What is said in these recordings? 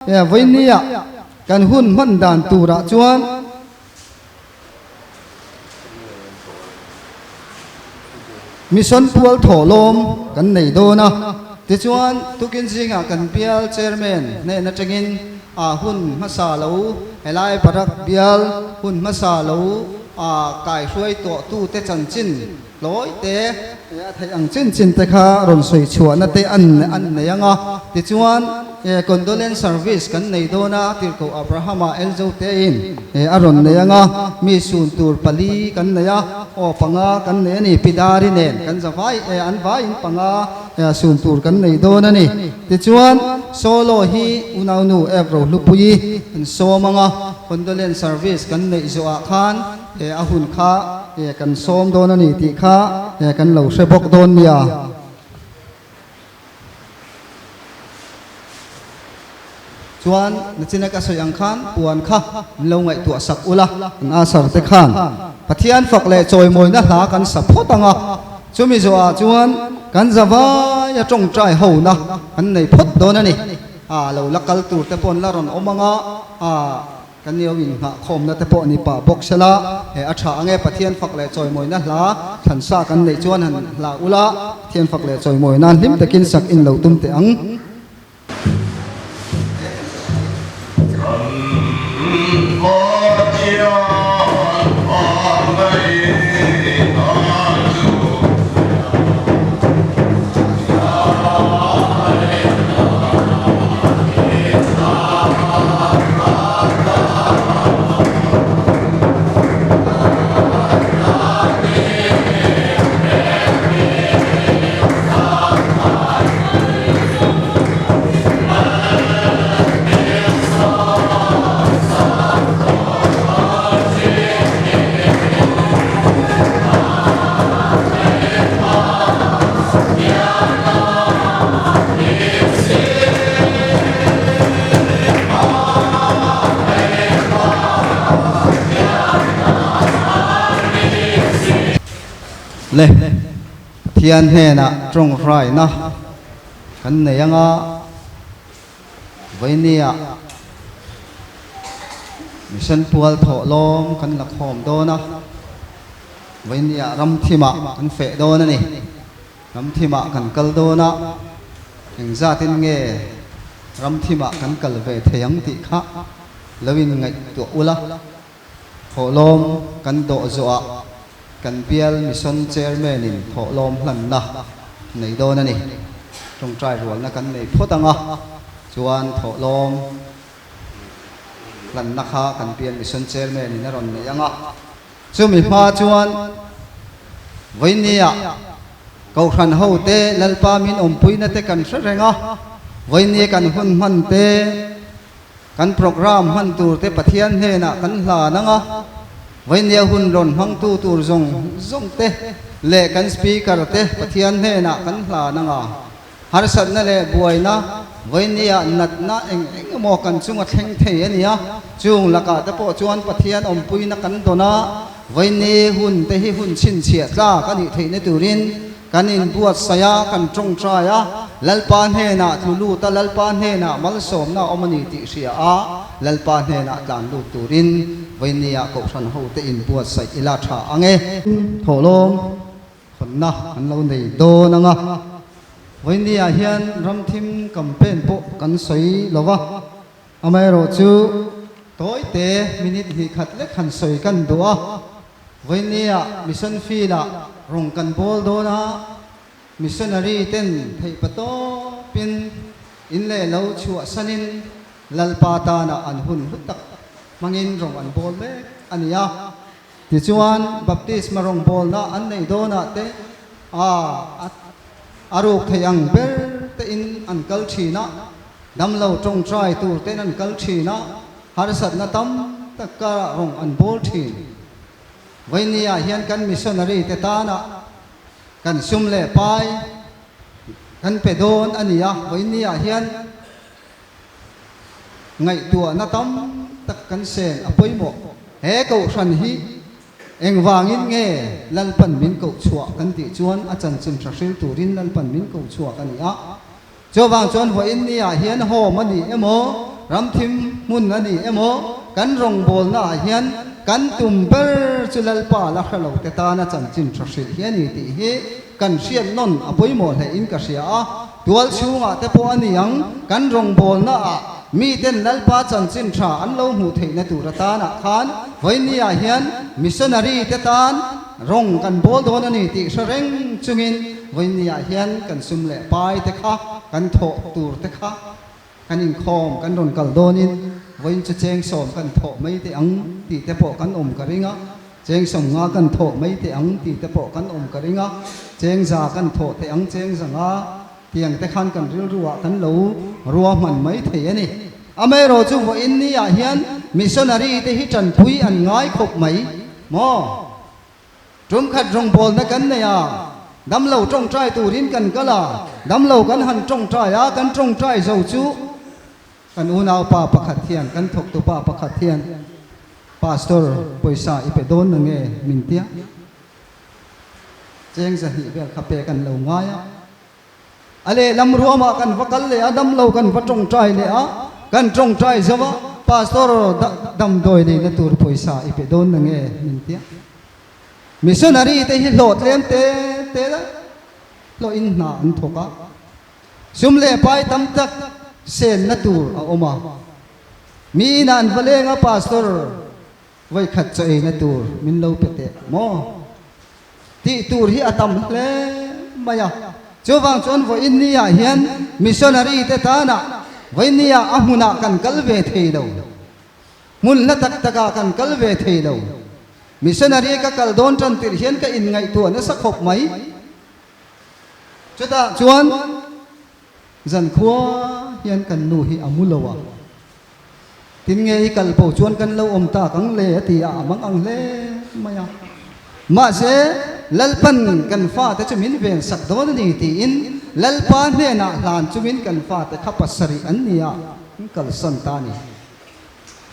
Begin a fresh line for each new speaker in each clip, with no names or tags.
Vawinia kan hun hman dan turah chuan Mission pual thawhlawm kan nei dawn a. Tichuan, tukin zingah kan bial Chairman hnen atangin a hun hmasa lo helai Barak bial hun hmasa lo a kaihruai tawhtute chanchin Hlawi te a theih ang chin chin te kha rawn sawi chhuahna te an an nei ang a, tichuan condolence service kan nei dawn a, Tirhkoh Abrahama Elzo te in a rawn nei ang a, mi sun tur pali kan nei a, aw panga kan nei a ni, Pidari nen kan za vai an vaiin panga sun tur kan nei dawn a ni. Tichuan solo hi unaunu Evro Hlupuii an sawm ang a, condolence service kan neih zawhah khan a hun kha kan sawm dawn a ni tih kha kan lo hre bawk dawn nia. Chuan nachina ka sawi ang khan puan kha min lo ngaihtuah sak ula, an asar te khan Pathian fak leh chawimawina hla kan sa phawt ang a, chumi zawhah chuan kan zavai a tawngtai hona kan nei phawt dawn a ni. A lo la kal tur te pawh an la rawn awm ang a, a. Kan nio in nghah khawmna te pawh ni pah bawk sela, he a tha ange Pathian fak leh chawimawina hla thlan sa kan neih chuan han hla ula, Pathian fak leh chawimawi nan hlim takin sak in lo tum teh ang.
Kan Pathian hmangaihna chu.
Le Pathian hnenah tawngraina kan nei anga Vainia Mission pual thawhlawm kan la khawm dawn a, Vainia ram thimah kan feh dawn a ni. Ram thimah kan kal dawn a, engzatin nge ram thimah kan kal ve thei ang tih kha lo in ngaihtuah ula. Thawhlawm kan dawh zawhah kan bial Mission Chairman in thawhlawm hlanna nei dawn a ni. Tawngtai rualna kan nei phawt ang a, chuan thawhlawm hlanna kha kan bial Mission Chairman in a rawn nei ang a. Chumi hma chuan Vawinia Kohhran hote Lalpa min awmpuina te kan hre reng a, Vawinia kan hun hman te, kan programme hman tur te Pathian hnenah kan hlan ang a, Vawinia hun rawn hmangtu tur zawng zawng te leh kan Speaker te Pathian hnenah kan hlan ang a. Harsatna leh buaina, vawinia natna eng eng emaw kan chunga thleng thei a ni a, chung lakah te pawh chuan Pathian awmpuina kan dawn a, vawini hun te hi hun chhinchhiah tlak a nih theihna turin kan inbuatsaih a, kan tawngtai a, Lalpa hnenah tlu lut a, Lalpa hnenah malsawmna a awm a ni tih hria a, Lalpa hnenah tlan lut turin vawinia Kohhran hote inbuatsaih ila tha ang e. Thawhlawm. Hawnna an lo nei dawn ang a, vawinia hian ramthim campaign pawh kan sawi lo va, amaherawhchu tawite minute hnih khat lek han sawi kan duh a, vawinia mission field-ah rawng kan bawl dawn a, missionary ten theihpa tawpin in leh lo chhuahsanin Lalpa tana an hun hlu tak hmangin rawng an bawl mek a ni a. Tichuan, baptisma rawngbawlna an neih dawnah te a a ruk thei ang ber tein an kal thin a, damlo tawngtai tur tein an kal thin a, harsatna tam tak karah rawng an bawl thin. Vawinia hian kan missionary te tana kan sum leh pai kan pe dawn a ni a, vawinia hian Ngaihtuahna tam tak kan sen a pawimawh. He kohhran hi engvangin nge Lalpan min koh chhuah kan tih chuan a chanchin hra hril turin Lalpan min koh chhuak a ni a. Chuvang chuan vawiin niah hian home a ni emaw, ramthim hmun a ni emaw, kan rawngbawlnaah hian kan tum ber chu Lalpa la hre lo te tana chanchin tha hrilh hi a ni tih hi kan hriat nawn a pawimawh hlein ka hria a. Tual chhungah te pawh a ni ang, kan rawngbawlnaah miten Lalpa chanchin tha an lo hmuh theihna tur atanah khan vawinia hian missionary te tan rawng kan bawl dawn a ni tih hre reng chungin vawinia hian kan sum leh pai te kha kan thawh tur te kha Kan inkhawm kan rawn kal dawnin vawiin chu chengsawm kan thawh mai teh ang tih te pawh kan awm ka ring a, chengsawm nga kan thawh mai teh ang tih te pawh kan awm ka ring a, chengza kan thawh teh ang chengza nga tiang te khan kan rilruah kan lo ruahman mai thei a ni. Amaherawh chu vawiin niah hian missionary te hi tanpui an ngai khawp mai maw? Tumkhat rawngbawlna kan nei a, damlo tawngtai turin kan kal a, damlo kan han tawngtai a, kan tawngtai zo chu kan unaupa pakhat hian, kan thawktupa pakhat hian, Pastor, pawisa i pe dawn na nge? min tia. Cheng 200 vel kha pek an lo ngai a. A lehlam ruamah kan va kal leh a, damlo kan va tawngtai leh a, kan tawngtai zo a, Pastor damdawi neihna tur pawisa i pe dawn na nge? min ti a. Missionary te hi hlawh tlem te te la hlawhin hna an thawk a, sum leh pai tam tak senna tur a awm a. Mi inah an va leng a, Pastor vawikhat chaw eina tur min lo pe teh maw? Tih tur hi a tam hle mai a. Chuvang chuan vawiin niah hian missionary te tanah vawiin niah a hmunah kan kal ve thei lo. Hmun hla tak takah kan kal ve thei lo. Missionary ka kal dawn tan tirh hian ka inngaihtuah nasa khawp mai. Chutah chuan zankhua hian kan nu hi a mu lo a. Tin nge i kal bo chuan kan lo awm tak ang le a ti a, a mang ang hle mai a. Mahse, Lalpan kan fate chu min ven sak dawn a ni tiin Lalpa hnenah hlan chungin kan fate kha pasarih an ni a, an kalsan ta a ni.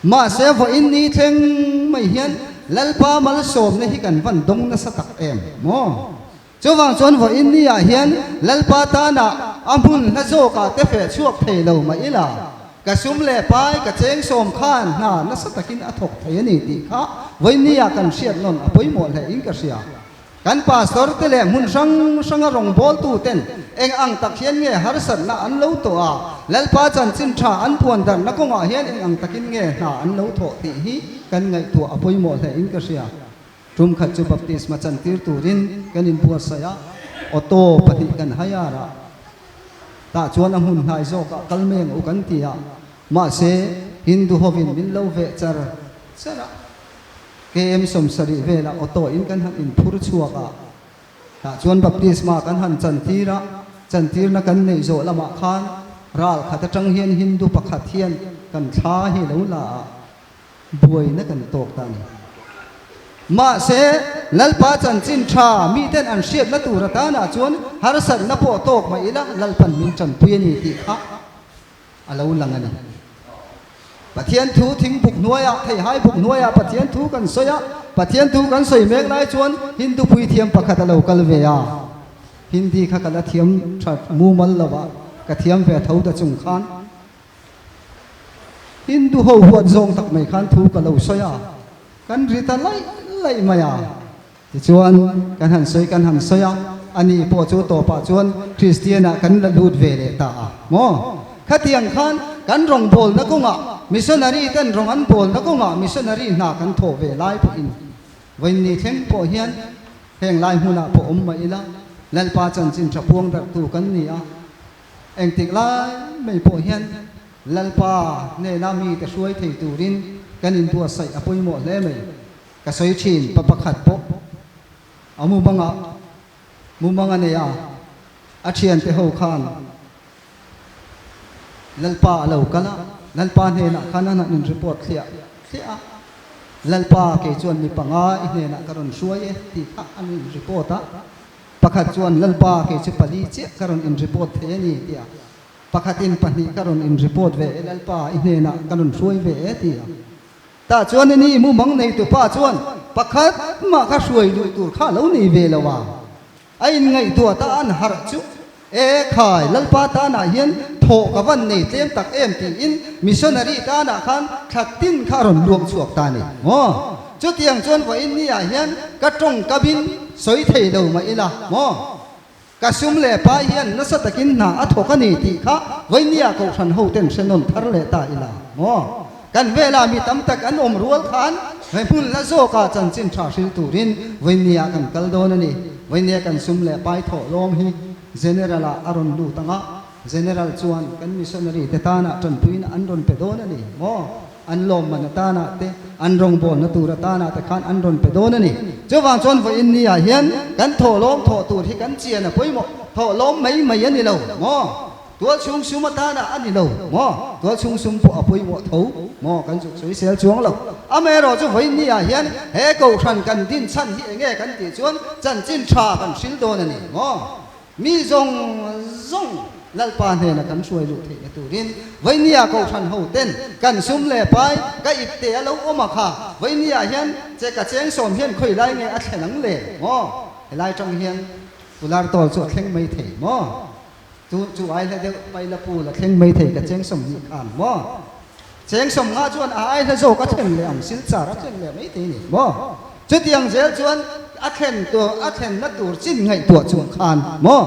Mahse, vawiin ni thleng mai hian Lalpa malsawmna hi kan van dawng nasa tak em maw? Chuvang chuan vawiin niah hian Lalpa tana a hmun hla zawkah te feh chhuak thei lo mah ila, ka sum leh pai ka cheng sawm khan hna nasa takin a thawk thei a ni tih kha vawiin niah kan hriat nawn a pawimawh hle in ka hria. Kan pastor te leh hmun hrang hranga rawngbawltu ten eng ang tak hian nge harsatna an lo tawh a, Lalpa chanchin tha an puan darhna kawngah hian eng ang takin nge hna an lo thawh tih hi kan ngaihtuah a pawimawh hle in ka hria. Tum khat chu baptisma chantir turin kan inbuatsaih a, auto pahnih kan hire a, tah chuan a hmun hnai zawkah kal meng u kan ti a, mahse Hindu hovin min lo veh char char a, KM 70 velah auto in kan han inphur chhuak a, tah chuan baptisma kan han chantir a, chantirna kan neih zawh lamah khan ral khat atang hian Hindu pakhat hian kan thla hi lo la a, Buaina kan tawk ta a ni. Mahse, Lalpa chanchin tha miten an hriatna tur atanah chuan harsatna pawh tawk mah ila Lalpan min tanpui a ni tih kha a lo lang a ni. Pathian thu thing buk hnuaiah, theihai buk hnuaiah Pathian thu kan sawi a, Pathian thu kan sawi mek lai chuan Hindu puithiam pakhat a lo kal ve a. Hindi kha ka la thiam tha mumal lo a, ka thiam ve tho ta chung khan. Hindu ho huat zawng tak mai khan thu ka lo sawi a, kan ri ta laih laih mai a. Tichuan, kan han sawi kan han sawi a, ani pawh chu tawpah chuan Kristianah kan la lut ve leh ta a maw? Khatiang khan kan rawngbawlna kawngah, missionary ten rawng an bawlna kawngah missionary hna kan thawh ve lai pawhin vawiin ni thleng pawh hian heng lai hmunah pawh awm mah ila Lalpa chanchin tha puang darhtu kan ni a. Engtik lai mai pawh hian Lalpa hnena mite hruai thei turin kan inbuatsaih a pawimawh hle mai. Ka sawi thin, pa pakhat pawh a mumangah mumang a nei a, a thiante ho khan Lalpa a lo kal a, Lalpa hnenah khan an han in report thliah thliah a, Lalpa kei chuan mi panga i hnenah ka rawn hruai e tih kha an in report a. Pakhat chuan, Lalpa, kei chu pali chiah ka rawn in report thei a ni, ti a. Pakhatin, Pahnih ka rawn in report ve e, Lalpa, i hnenah ka rawn hruai ve e, ti a. Tah chuan a ni, mumang neitupa chuan pakhat mah kha hruai luh tur kha a lo nei ve lo a. A inngaihtuah ta an harh chu, E khai, Lalpa tanah hian thawh ka van nei tlem tak em tiin missionary tanah khan thla tin kha a rawn luang chhuak ta a ni maw? Chutiang chuan vawiin niah hian ka tawngkam in sawi thei lo mah ila maw? Ka sum leh pai hian nasa takin hna a thawk a ni tih kha vawinia kohhran hoten hre nawn thar leh ta ila maw? Kan velah mi tam tak an awm rual khan he hmun la zawkah chanchin tha hril turin vawinia kan kal dawn a ni. Vawinia kan sum leh pai thawh lawm hi General ah a rawn lut ang a, General chuan kan missionary te tanah tanpuina an rawn pe dawn a ni maw? An lawmman atanah te, an rawngbawlna tur atanah te khan an rawn pe dawn a ni. Chuvang chuan vawiin niah hian kan thawhlawm thawh tur hi kan chian a pawimawh. Thawhlawm mai mai a ni lo maw? Tualchhung sum atanah a ni lo maw? Tualchhung sum pawh a pawimawh tho maw? Kan zuk sawisel chuang lo. Amaherawh chu vawiin niah hian he kohhran kan din chhan hi enge kan tih chuan chanchin tha kan hril dawn a ni maw? Mi zawng zawng Lalpa hnena kan hruai luh theihna turin Vainia Kohhran ho ten kan sum leh pai ka ip te a lo awm a kha. Vainia hian che ka cheng sawm hian khawi lai nge a thlen ang le maw? Helai tang hian Pular tawl chu a thleng mai thei maw? Chu chu ai hla deuh pai la pu la thleng mai thei ka cheng sawm hnih khan maw? Cheng sawm nga chuan a ai hla zawk a thlen leh ang silchar a thlen leh mai thei ni maw? Chutiang zel chuan a thlen tur a thlenna tur chin ngaihtuah chung khan maw?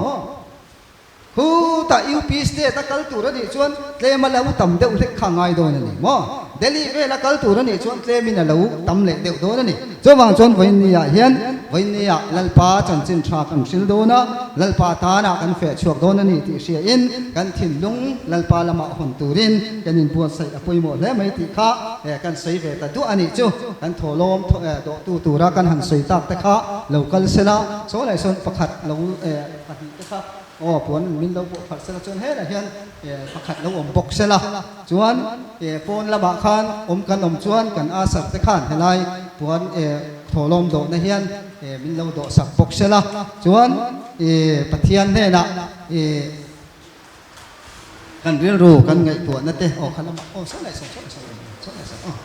Khutah UP state a kal tur a nih chuan tlem a lo tam deuh hlek kha ngai dawn a ni maw? Delhi vel a kal tur a nih chuan tlemin a lo tam leh deuh dawn a ni. Chuvang chuan vawiinniah hian vawiinniah Lalpa chanchin tha kan hril dawn a, Lalpa tanah kan feh chhuak dawn a ni tih hriain kan thinlung Lalpa lamah hawn turin kan inbuatsaih a pawimawh hle mai tih kha kan sawi ve ta duah a nih chu. Kan thawhlawm dawhtu tura kan han sawi tak te kha lo kal sela, saw leh sawn pakhat lo pahnih te kha aw puan min lo pawh pharh sela chuan helaiah hian pakhat lo awm bawk sela. Chuan pawn lamah khan awm kan awm chuan kan asar te khan helai puan thawhlawm dawhna hian min lo dawhsak bawk sela. Chuan Pathian hnenah kan rilru kan ngaihtuahna te aw kha lamah aw saw leh saw saw leh saw saw leh saw aw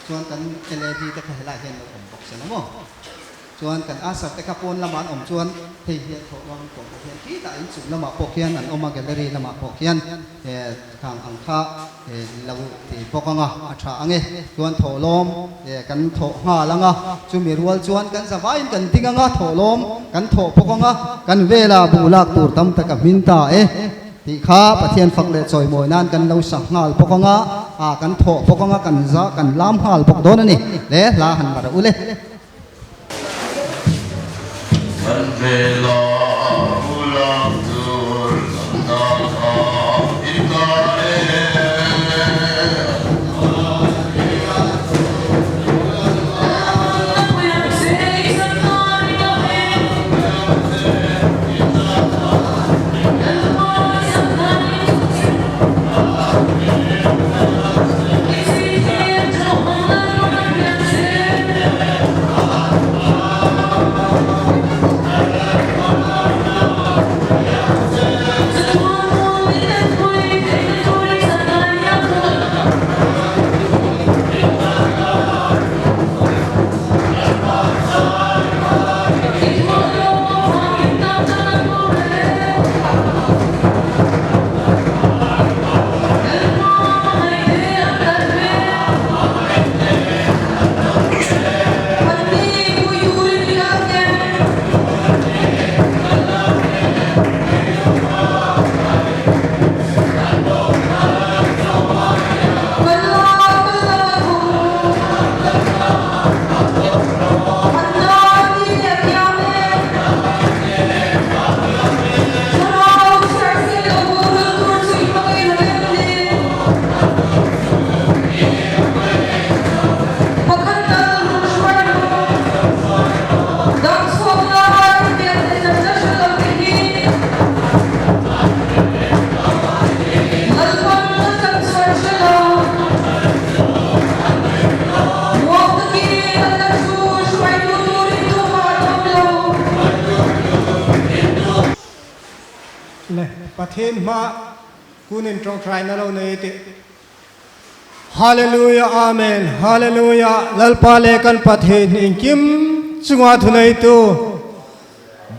chuan kan LAD te kha helai hian lo awm bawk sela maw. Chuan kan Asar te kha pawn lamah an awm chuan hei hian thawh ruang tawh pawh hian khitah inchung lamah pawh khian an awm a, gallery lamah pawh khian khang ang kha lo ti bawk ang a, a tha ang e. Chuan thawhlawm kan thawh nghal ang a, chumi rual chuan kan zavaiin kan ding ang a, thawhlawm kan thawh bawk ang a, kan vela buh lak tur tam tak a hmin ta e tih kha Pathian fak leh chawimawi nan kan lo sa nghal bawk ang a, kan thawh bawk ang a, kan za kan lam nghal bawk dawn a ni. Le hla han la rawh u le.
Kan vela bulah tur kan tan a i ta e.
Le Pathian hma kunin tawngtaina lo nei tih. Hallelujah Amen Hallelujah Lalpa leh kan Pathian engkim chunga thuneitu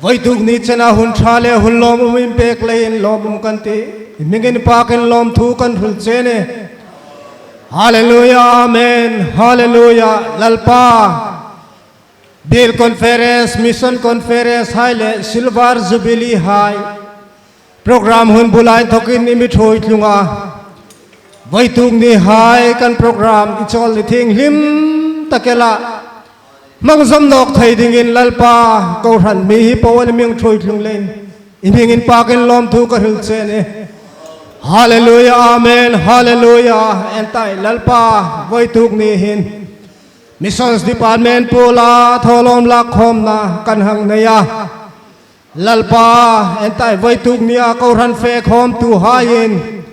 Vaituk ni chena hun tha leh hun lawmawm in pek leiin lawmawm kan ti. I hmingin pakin lawmthu kan hrulh che ni. Hallelujah Amen Hallelujah Lalpa Bill Conference Mission Conference hai leh Silver Jubilee hai Program hun bulain thawkin i mi thui tlung a, Vaituk ni hai kan program i chawl ni thinghlim takela hmang zawm nawk thei dingin Lalpa Kohhran mi hi Paul i ming thui tlung lein i mingin pakin lawmthu ka hrilh che ni. Hallelujah Amen Hallelujah Entai Lalpa Vaituk ni hin Missions Department pula thawhlawm lakkhawmna kan hang nei a. Lalpa, entai vawituk nia Kohhran fe khawmtu haiin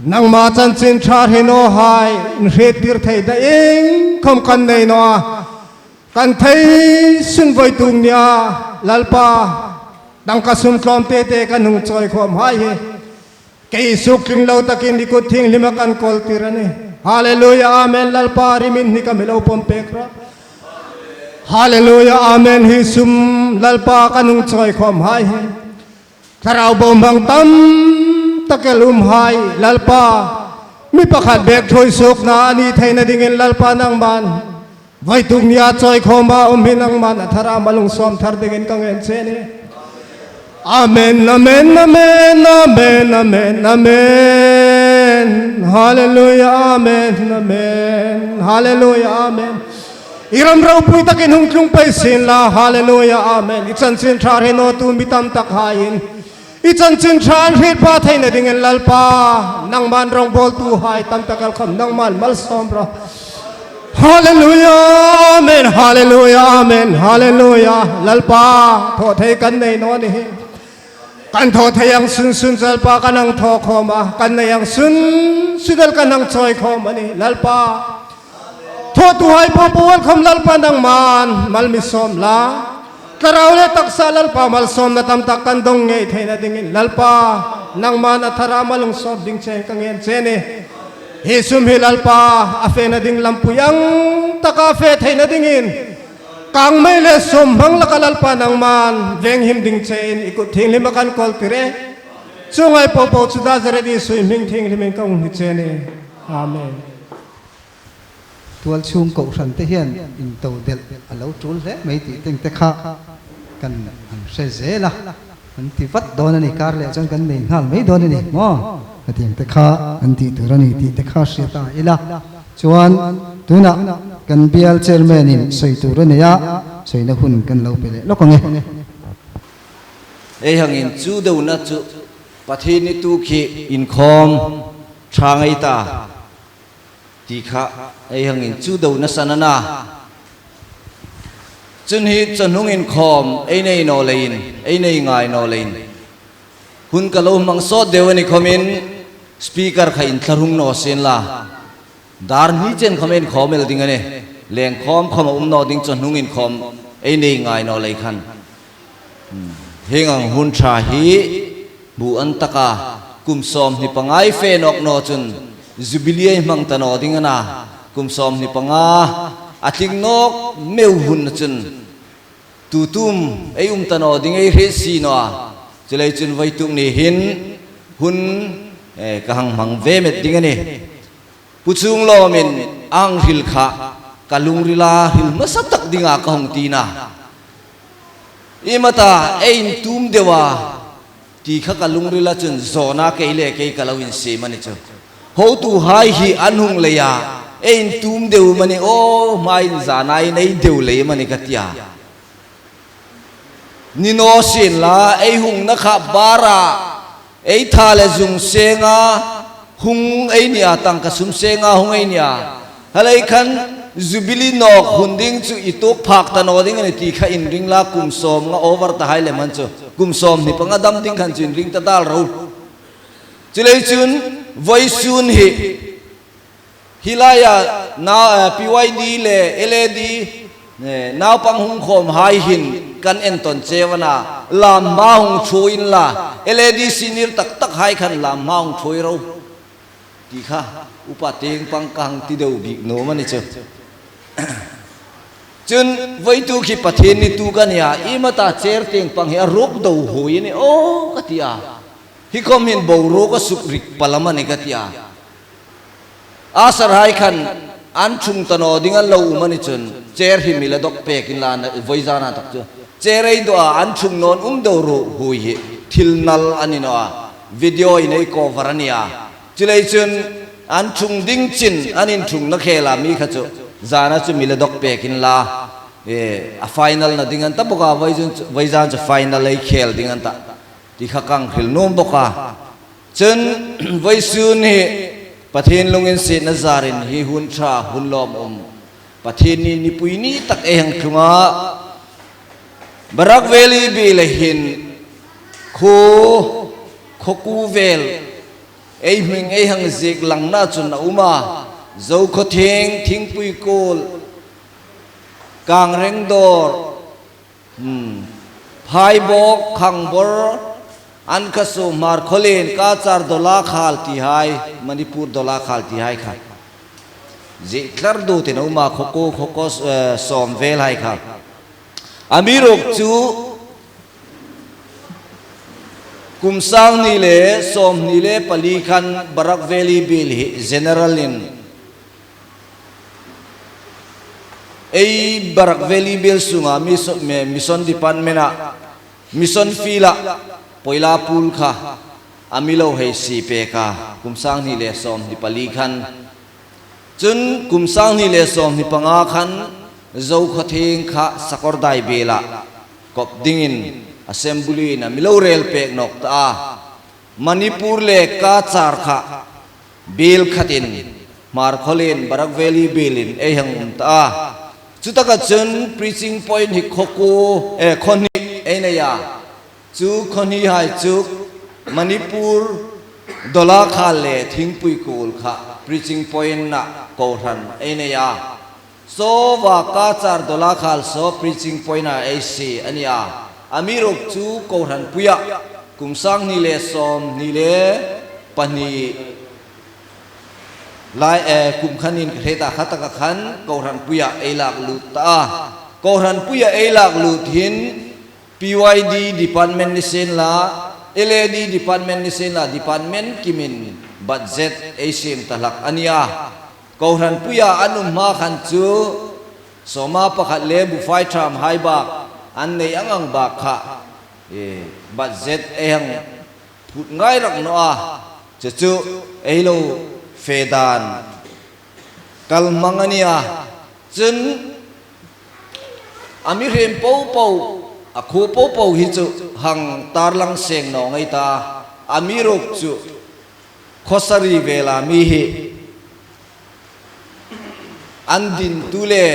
nangmah chanchin tha hrin aw hai in hriattir thei dah eng khawm kan nei nawh a, kan thei sun vawituk nia Lalpa tangka sum tlawm te te kan hung chawi khawm hai hi kei suk tling lo takin i kut thinghlim a kan kawl tir a ni. Hallelujah Amen Lalpa rimin hi ka milo pawm pek rawh. Hallelujah Amen hi sum Lalpa ka nung chawi khawm hai hi thlarau bo hmang tam takel um hai Lalpa mi pakhat bek thui suk na ani theina dingin Lalpa nangman Vaituk nia chawi khawm a um hi nangman a thara malung sawm thar dingin ka ngen che ni. Amen Amen Amen Amen Amen Amen Hallelujah Amen Amen Hallelujah Amen I ram ropui takin hung tlung pai sin la Hallelujah Amen I chanchin tha re no tu mi tam tak hain I chanchin tha an hrit pa thei na ding in Lalpa nangman rawngbawl tu hai tam takal kham nangman malsawm ra Hallelujah Amen Hallelujah Amen Hallelujah Lalpa thaw thei kan nei no ni hi kan thaw thei ang sun sun Lalpa kan ang thaw khawm a kan nei ang sun sudal kan ang chawi khawm ani Lalpa thaw tu hai po pual khom Lalpa nangman mal mi sawm la tlarau le taksa Lalpa malsawm na tam tak kan dong ngei theina dingin Lalpa nangman athara malung sawm ding che ka ngen che ni. Hi sum hi Lalpa a fehna ding lampui ang taka feh theihna dingin kangmei leh sum hmang laka Lalpa nangman venghim ding chein i kut thinghlim a kan kawl tir e. Chu ngai poh poh chu Nazareth Isu i hming thinghlimin ka ung hni che ni. Amen.
Tual chhung kohhran te hian into delh a lo tul hle mai tih teng te kha kan han hre zel a, kan ti vat dawn a ni, kar leh chuan kan nei nghal mai dawn a ni maw? Hetiang te kha kan tih tur a ni tih te kha hria ta ila chuan tunah kan bial chairman in sawi tur a nei a, sawina hun kan lo pe leh lawk ang e.
Hei hangin chu deuhna chu Pathian i tu khi inkhawm tha ngei ta. Ti kha ei hangin chu do nasa na na. Chun hi chawhnung in khawm ei nei no leiin ei nei ngai no leiin hun ka lo hmang sawt deuh a ni khawmin speaker kha in thlahrung no sin la dar hni chen khawm in khawm el ding a ni leng khawm khawm a um no ding chawhnung in khawm ei nei ngai no lei khan heng ang hun tha hi hmuh an taka kum 25 fe nawk no chun Jubilee hmang ta naw ding ana kum 25 a tling nawk meu hun na cun tutum ei um ta naw ding ei hre si no a chulei cun voi tuk ni hin hun ka hang hmang ve met ding ani pu chung lawmin ang hril kha ka lungrila hril hmasa tak dinga ka hong ti na imata ein tum dewa Ti kha ka lungril ahcun zawna kei le kei ka lo in sim ani cu. Hotu hai hi an hung lei ah ei in tum deuh mani aw hmai in zana in ei deuh lei mani ka tia. Nino sin la ei hung na kha bar ah ei tha le zung senga hung ei nia tangka sum senga hung ei nia Halei khan Jubilee nawk hun ding chu i tuk phak ta naw ding a ni ti kha in ring la kum 50 over ta hai lem han chu kum 25 dam ding khan chu in ring ta dal ro. Chulei chun voi sun hi hilai ah na PYD le LAD naupang hung khawm hai hin kan en tawn cheu ana lam hma hung thu in la LAD senior tak tak hai khan lam hma hung thui ro. Ti kha upa teng pang kang ti deuh bik nom a ni chu. Cun voitu khi Pathian ni tu ka nia i mata cher teng pang hi a ruk do hui a ni aw ka ti a. Hi khawm hin boruak a suk rik palam a ni ka ti a. Asar hai khan an chung tanaw ding an lo um a ni chun chair hi mila dok pek in la voi zan ah tak chu chair ei duah ah an chung nawn um do ru hui hi thil nal a ni naw a video in ei cover a ni a chulei chun an chung ding chin an in chung na khel ah mi kha chu zan ah chu mila dok pek in la e a final na ding an ta bawk a voi zun voi zan chu final ei khel ding an ta ti kha kang hril num bawk a. Cun voisun hi Pathian lungin sin a zar in hi hun ṭha hun lawmawm Pathian nih nipui ni tak ei hang thlung ah Barak Valley bil ah hin khu khuaku vel ei hming ei hang zik lang na cun a um a Zokhaw thing thingpui kawl Kangreng dawr Phaibawk, Khangbor, Ankhasu, Hmarkhawlin, Kachar, Dola Khal ti hai, Manipur Dola Khal ti hai kha. Zih tlar du tin a um a, khuaku khuakaw sawm vel hai kha. A miruk cu kum sang ni le 24 khan Barak Valley Bill hi General in Ei Barak Valley bial sungah Mission Department ah Mission Field ah Poila Pool kha a milo hei si pek a kum 2024 khan. Cun kum 2025 khan Zokhawthing kha Sakawrdai bel ah kop dingin Assembly in a milo rel pek nawk ta a. Manipur le Cachar kha Bill khat in Hmarkhawlh in Barak Valley Bill in ei hang um ta a. Cu takah cun preaching point hi khuaku eh khuahnih ei nei a. Cu khuahnih hai cu Manipur Dolakhal le Thingpui Kawl kha preaching point ah kohhran ei nei a. So va Cachar Dolakhal so preaching point ah ei si ani a. A miruk cu kohhran pui ah kum 2012 lai kum khan in ka hre ta kha taka khan kohhran pui ah ei lak lut ta a. Kohhran pui ah ei lak lut hin PYD department ni sen la LAD department ni sen la department kimin budget ei sem ta hlak ania. Kohhran puia an um hma khan chu sawma pakhat le bufai ṭham hai bak an nei ang ang bak kha i budget ei hang phut ngai rak nawh a, cucu ei lo fe dan kal hmang a nia. Cun a mihrem popo a khu popo hi cu hang tarlang seng naw ngei ta, a miruk cu Khuasari vel ah mi hi an dintu le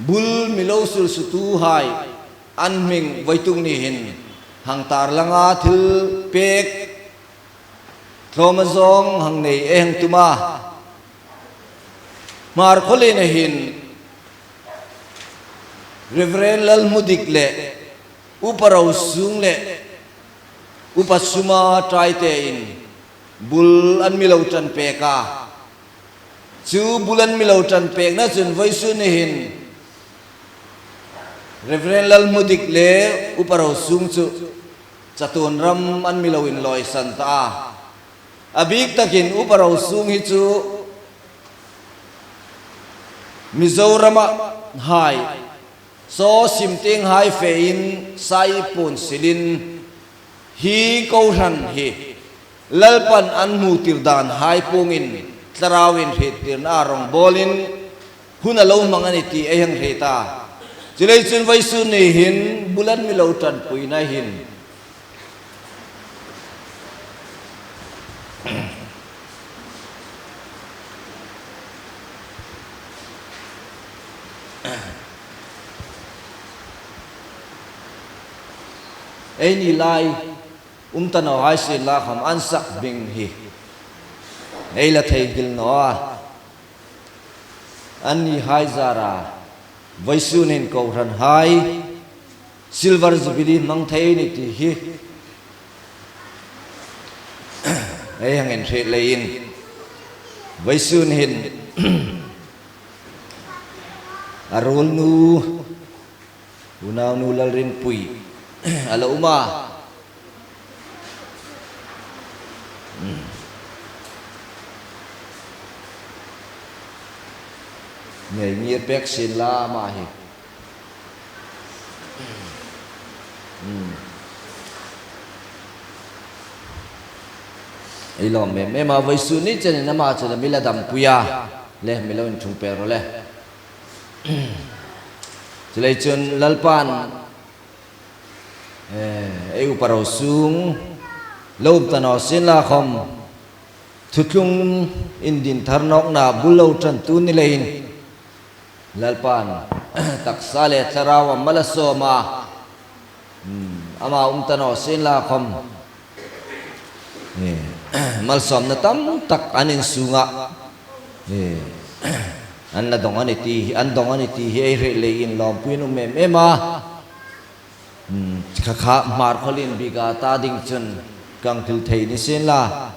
bul milo sulsutu hai an hming voitung nih hin hang tarlang ah thil pek tlawm a zawng hang nei e hang tuma Hmar khualin ah hin Reverend Lalhmudik le Upa Rosung le Upa Suma ṭai tein bul an milo ṭan pek a. Cu bul an milo ṭan pek na cun voi su nihin Reverend Lal Hmu Dik le Upa Ro Sung cu catun ram an milo in lawi san ta a. A bik takin Upa Ro Sung hi cu Mizoram ah hai Saw simting hai fe in sai pun silin hi kohhran hi Lalpan an hmu tir dan hai pungin tlarau in hret tirna rawngbawl in hun a lo hmang ani ti ei hang hre ta. Chulei cun voi sun ni hin bulan milo tanpui na hin Ei ni lai um ta no hai sin la kham an sak bing hi ei la thei gil no a an ni hai zara voi sunin ko ran hai silver jubilee mang thei ni ti hi ei hangen hre lein voi sun hin A rawl nu unaunu Lalrinpuii a lo um a. Ngei ngir pek sin la amah hi. Ei lawm em em a, vawi su ni chen in amah chuan a mila dam pui a, le milo in thung pel rawh le. Chulei chuan Lalpa'n ei upa ro sung lo um ta naw sin la khawm thutlung in din thar nawk na bul lo tan tu ni leiin Lalpa'n taksa leh thlarau a mal a sawm a, amah um ta nawh sin la khawm malsawmna tam tak an insung a, an la dawng a ni tih hi, an dawng a ni tih hi ei hreh lei in lawmpuiin um em em a, kha kha hmar khawlin bika ta ding chun kang thil thei ni sin la,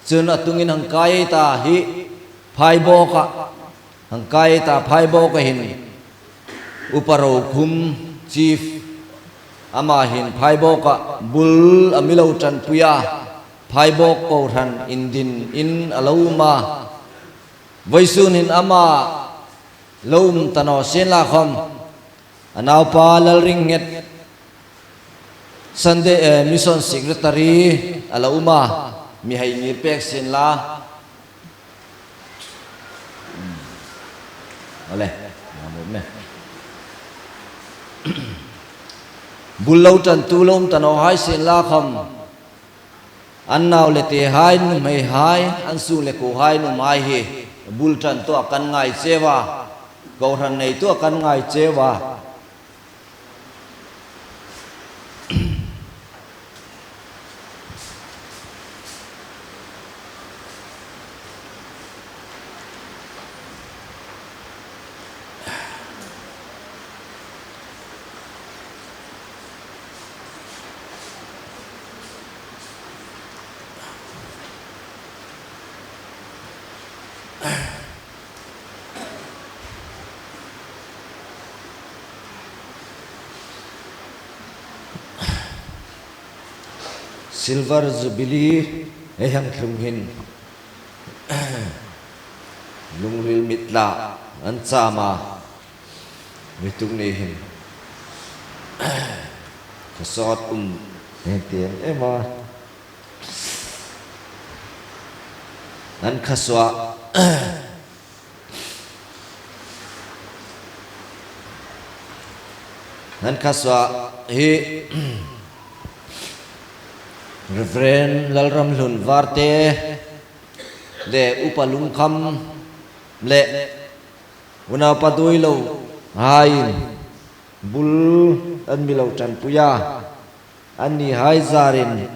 chun a tungin hang kai ei ta hi phai bawk a. Ang kai ta phai bawk a hin Upa Rokhum, Chief, ama hin phai bawk a bul a milo tanpui a, phai bawk kohhran in din in a lo um a, vawisun hin ama lo um ta naw sen la khawm a naupa Lalringnghet Sunday Mission Secretary a lo um a, mi hei ngir pek sen la. Awle, mamawh me. Bul lo tan tu lo um tan aw hai sen la kham. An nau le te hai nu hmei hai, an su le ko hai nu mai hi. Bul tan to kan ngai chewa. Kohhran nei to kan ngai chewa. Silver Jubilee he hang thlung hin lungril mitla an caam a mitung nih hin khuasawt um heng ti em em a an khasua Nan khasua hi Reverend Lalramhlun Varte le Upa Lungkham le Unaupa Duilo hai in bul an mi lo ṭanpui a, an ni hai zar in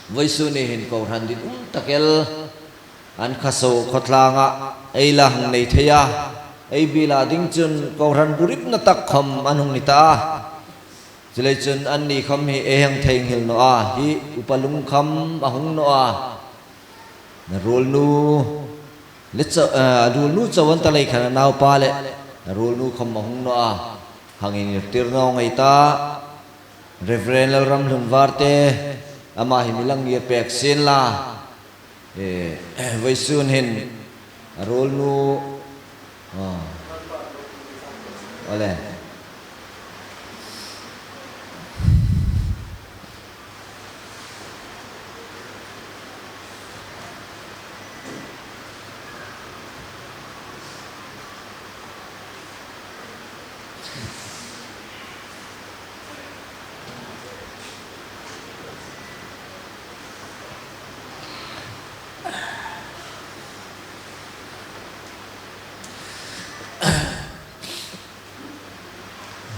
Voisu nih hin kohhran din um takel an khaso khawtlang ah ei la hung nei thei a, ei bil ah ding cun kohhran burip na tak khom an hung ni ta a. Culei cun an ni khom hi ei hang thei hngil no a hi upa lung kham a hung no a na rul nu le rul nu cho an talei khan a naupa le na rul nu khom a hung no a hang in tir no ngei ta. Rev. Lalramhlun Varte, Amah hi milang nge pek sen la, voi sun hin a rawl nu awle.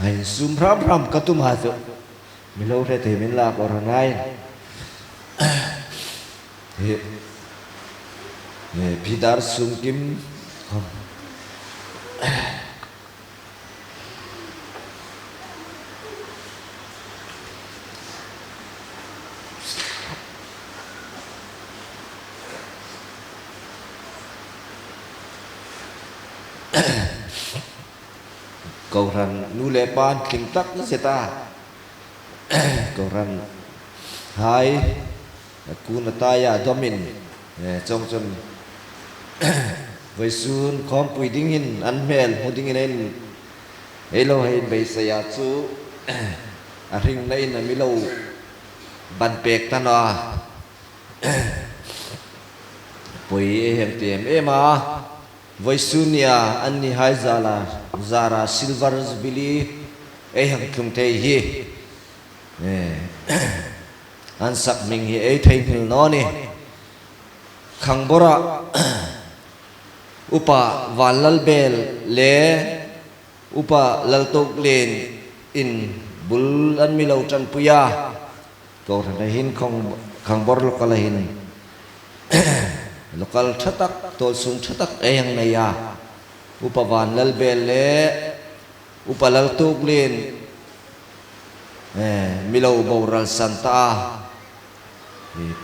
Ai sum hram hram ka tum ha chu milo hre thei min lak or ngai he phidar sum kim khom. Kohhran nu leh pa an tling tak zet a, Kohhran hai Kunataya Domin chawng chuan. Vaisun khawmpui dingin an hmel hmu dingin a in ei lo hei beisei a chu a hring na in a mi lo ban pek tan a pawi ei heng ti em em a Vaisunia an ni hai zala zara silver jubilee ei hang thlung thei hi an sak hming hi ei thei hmil naw ni. Khangbawrah Upa Vanlalbel le Upa Laltawklen in bul an mi lo tanpui a, Kohhran ahin Khangbawr local ahin local tha tak, tualchhung tha tak ei ang nei a, Upa Vanlalbel le Upa Laltawklen mi lo boral san ta a.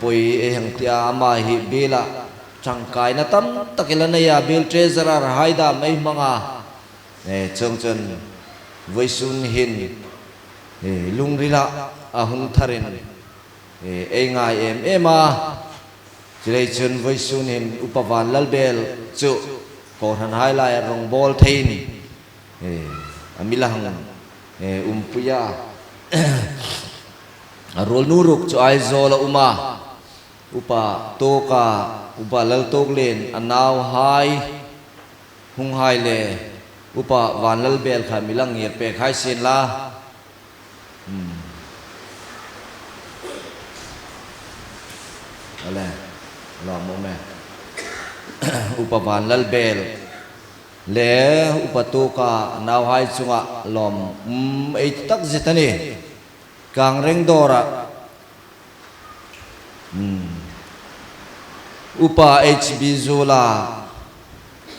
Pawi ei ang tia amah hi bill ah tangkaina tam tak ila nei a, bill treasurer haida mai hmang a, chung chuan vawisun hin lungril ah a hung thar in ei ngai em em a, chulei chun vawisun hin Upa Vanlalbel chu Kohhran hailai a rawngbawl theiin a milahang umpuia. A rual nu ruk chu Aizawl a um a, Upa Tawka, Upa Laltawklen, a nau Hai, Hung Hai le Upa Vanlalbel kha mi lang ngir pek hai sin la. Umm. Awle, lawm awm e. Upa Vanlalbel le Upa Tawka, a nau Hai chungah lawm um ei ti tak zet a ni. Kangreng dawrah Upa HB Zula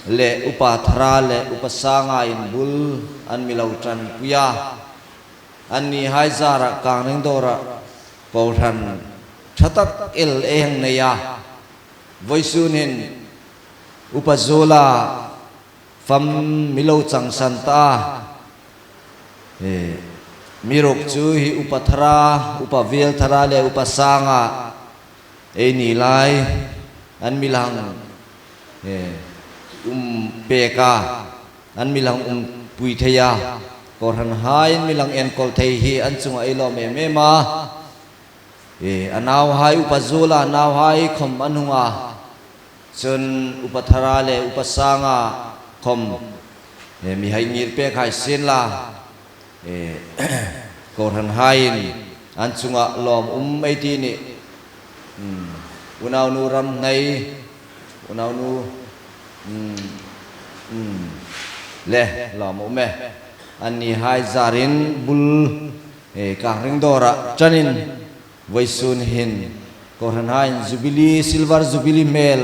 leh Upa Thara leh Upa Sanga in bul an mi lo tanpui a, an ni hai zarah Kangreng dawrah Kohhran tha tak el eng nei a, Vawisunin Upa Zula fam mi lo changsan ta a. Mi ruk chu hi Upa Thara, Upa Vel Thara leh Upa Sanga ei ni lai an milang um pek a, an milang um pui thei a, Kohhran hai an milang enkawl thei hi an chungah ei lawm em em a. A nau hai Upa Zula nau hai khawm an hung a, cun Upa Thara leh Upa Sanga khawm Mi hai ngir pek hai sin la Kohhran hai in an chungah lawm um ei ti nih unaunu ram hnei unaunu le lawm um e an ni hai zar in bul kang ring dawr ah ṭan in Vaisun hin Kohhran hain Jubilee, Silver Jubilee hmel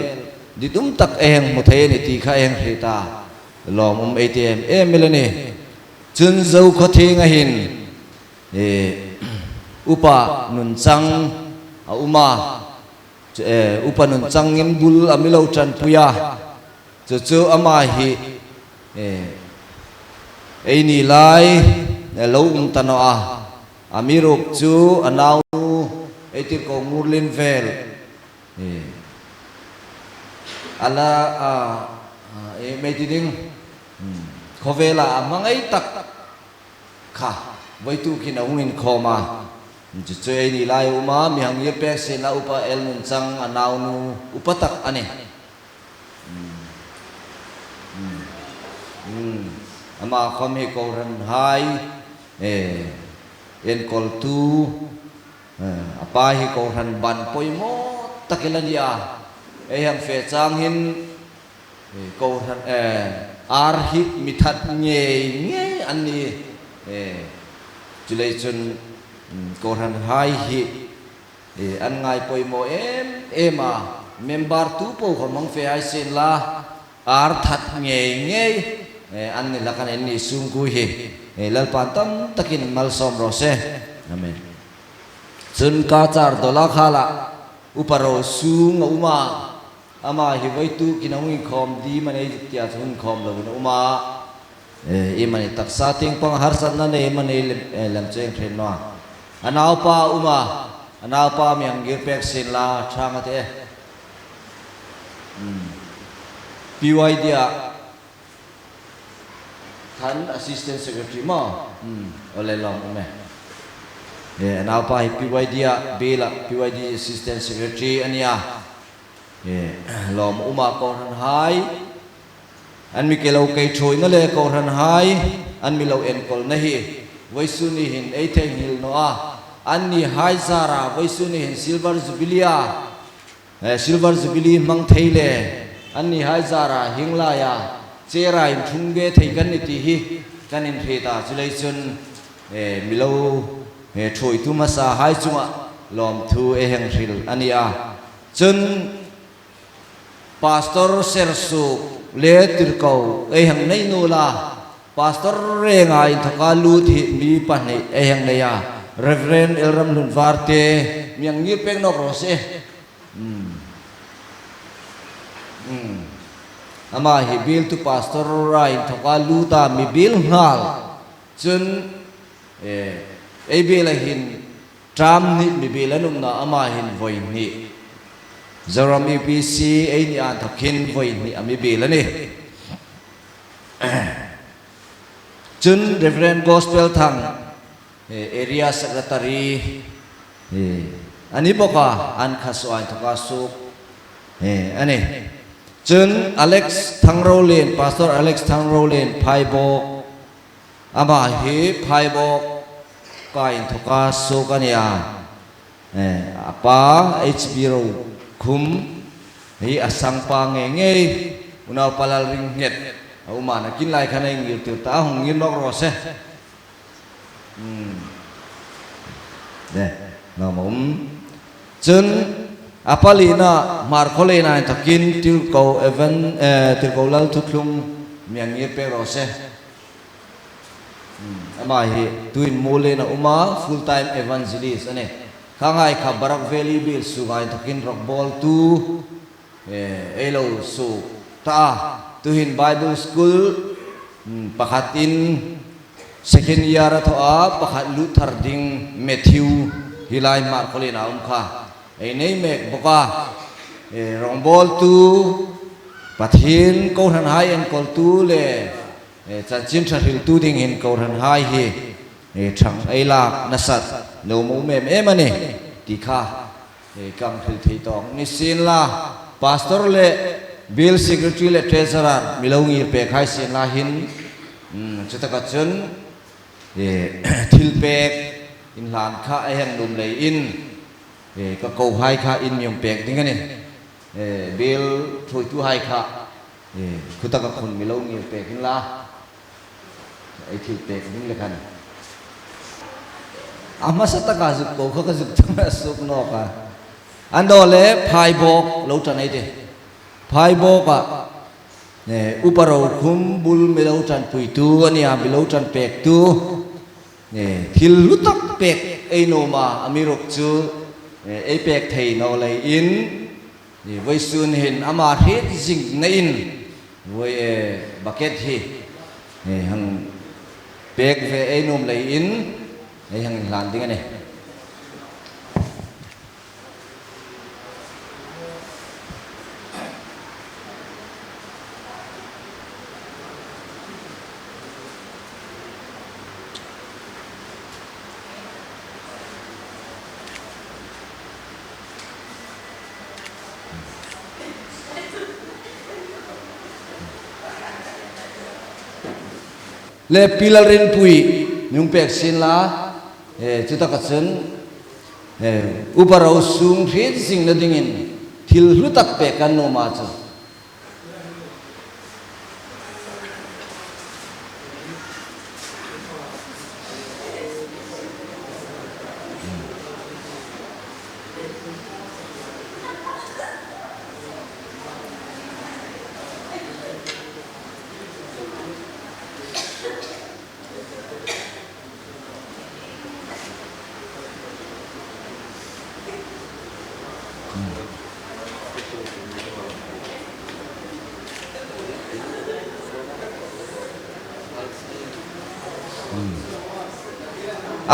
ditum tak eng hmu thei a ni tih kha eng hrih ta lawmawm ei ti em em ila ni. Chun zo khawthing a hin i upa nunchang a um a, upa nunchang in bul a milo tanpui a, chu chu ama hi ei ni lai lo um ta nawh a. A mi ruk chu a nau nu eitir ko ngurlin vel a la e mei ti ding khawvel ah a hmangaih tak kha vawitu khin a hung in khawm a chu chu ei ni lai a um a mi hang ngir pek sin a upa el nun chang a nau nu upa tak a ni. Amah khawm hi Kohhran hai enkawltu a pa hi Kohhran ban pawimawh tak ila nia. Hei ang fe chang hin Kohhran ar hi mithat ngei ngei an ni. Chulei chun Kohhran hai hi An ngai pawimawh em em a, member tu pawh kha hmang fe ai sin la, ar that ngei ngei an ni hlak a ni, an ni sungku hi Lalpa'n tam takin malsawm rawh se. Amen. Chun ka char dawla khala upa ro sung a um a, amah hi vawitu kin a hung inkhawm dim a nei tia chu hun khawm lovin a um a, i mani taksa tingpang harsatna nei mani lem chu eng hrin maw? A naupa a um a, a naupa mi ang ngir pek sin la, tha nga te e. PYD ah khan Assistant Secretary maw? Umm awle lawm awm e. E a naupa hi PYD ah Bill ah PYD Assistant Secretary a nia. E lawm awm ah Kohhran hai an mi ke lo kei thuaina leh Kohhran hai an mi lo enkawlna hi Vaisuni hin ei theihnghilh nawh a, an ni hai zara Vaisuni hin Silver Jubilee a He Silver Jubilee hmang thei le an ni hai zara hing laia chera in thlung ve thei kan ni tih hi kan inhre ta. Chulei chun milo he thuaitu hmasa hai chungah lawmthu e heng hril a ni a. Chun Pastor Sersuk le Tirko ei heng nei nu la Pastor renga inthawka lut hi mi pahnih ei heng nei a, Rev. Elramhlun Varte miang ngir pek nawk rawh se. Umm. Umm. Amah hi biltu Pastor a inthawka lut a, mi bil nghal chun eh ei bil a hin Tram nih mi bil an umna amah hin vawi hnih Zoram UPC ei ni an thawk hin vawi hnih a mi bil a ni. Cun Rev. Gospel Thang Area Secretary a ni bawk a, an kha suain thawk a suk a ni. Cun Alex Thangrolin, Pastor Alex Thangrolin, Phaibawk, amah hi Phaibawk ka in thawk a suk a nia. A pa HB Rokhum hi a sang pa ngei ngei unau pa lal ring nghet a um a nakin lai khan a ingir tir ta a hung ngir nawk rawh se umm le nuam a um cun a palina hmar khawlei nain thakin tirko Evan tirko lal thuthlung miang ngir pek rawh se. Amah hi tuin Molen a um a, full time evangelist a ni. Kha ngai kha Barak Valley bil su ngai thawkin rawkbawl tu ei lo su ta a. Tuhin Bible school pakhat in second year a thawh a, pakhat luh thar ding Matthew hi lai hmar khawlin a um kha ei nei mek bawk a. Rawngbawl tu Pathin Kohhran hai enkawl tu le Chanchin tha hriltu ding in Kohhran hai hi thang ei lak nasat lo mum em em a ni tih kha kam hril thei tawk ni sin la. Pastor leh Bill Secretary leh Treasurer milo ngir pek hai sin la hin chutaka chun thil pek in hlan kha a heng lum lei in ka ko hai kha in miung pek ding a ni. Bill hruaitu hai kha Khutak a khun mi lo ngir pek in la ei thil pek ding le khan a hmasa taka zuk ko kha ka zuk thang a suk nawk a an do le phaibawk lo ṭan ei te phaibawk ah uparo khum bul milo ṭan puitu ania milo ṭan pek tu thil hlu tak pek ei no ma amiruk chu ei pek thei no lei in Voi sun hin ama hrit zing na in voi e bucket hi hang pek ve ei num lei in ei hang in hlan ding ani. Le Pi Lalrinpui minung pek sin la cu tak ahcun upa ro sung hrin sing na dingin thil hlu tak pek kan nom ahcun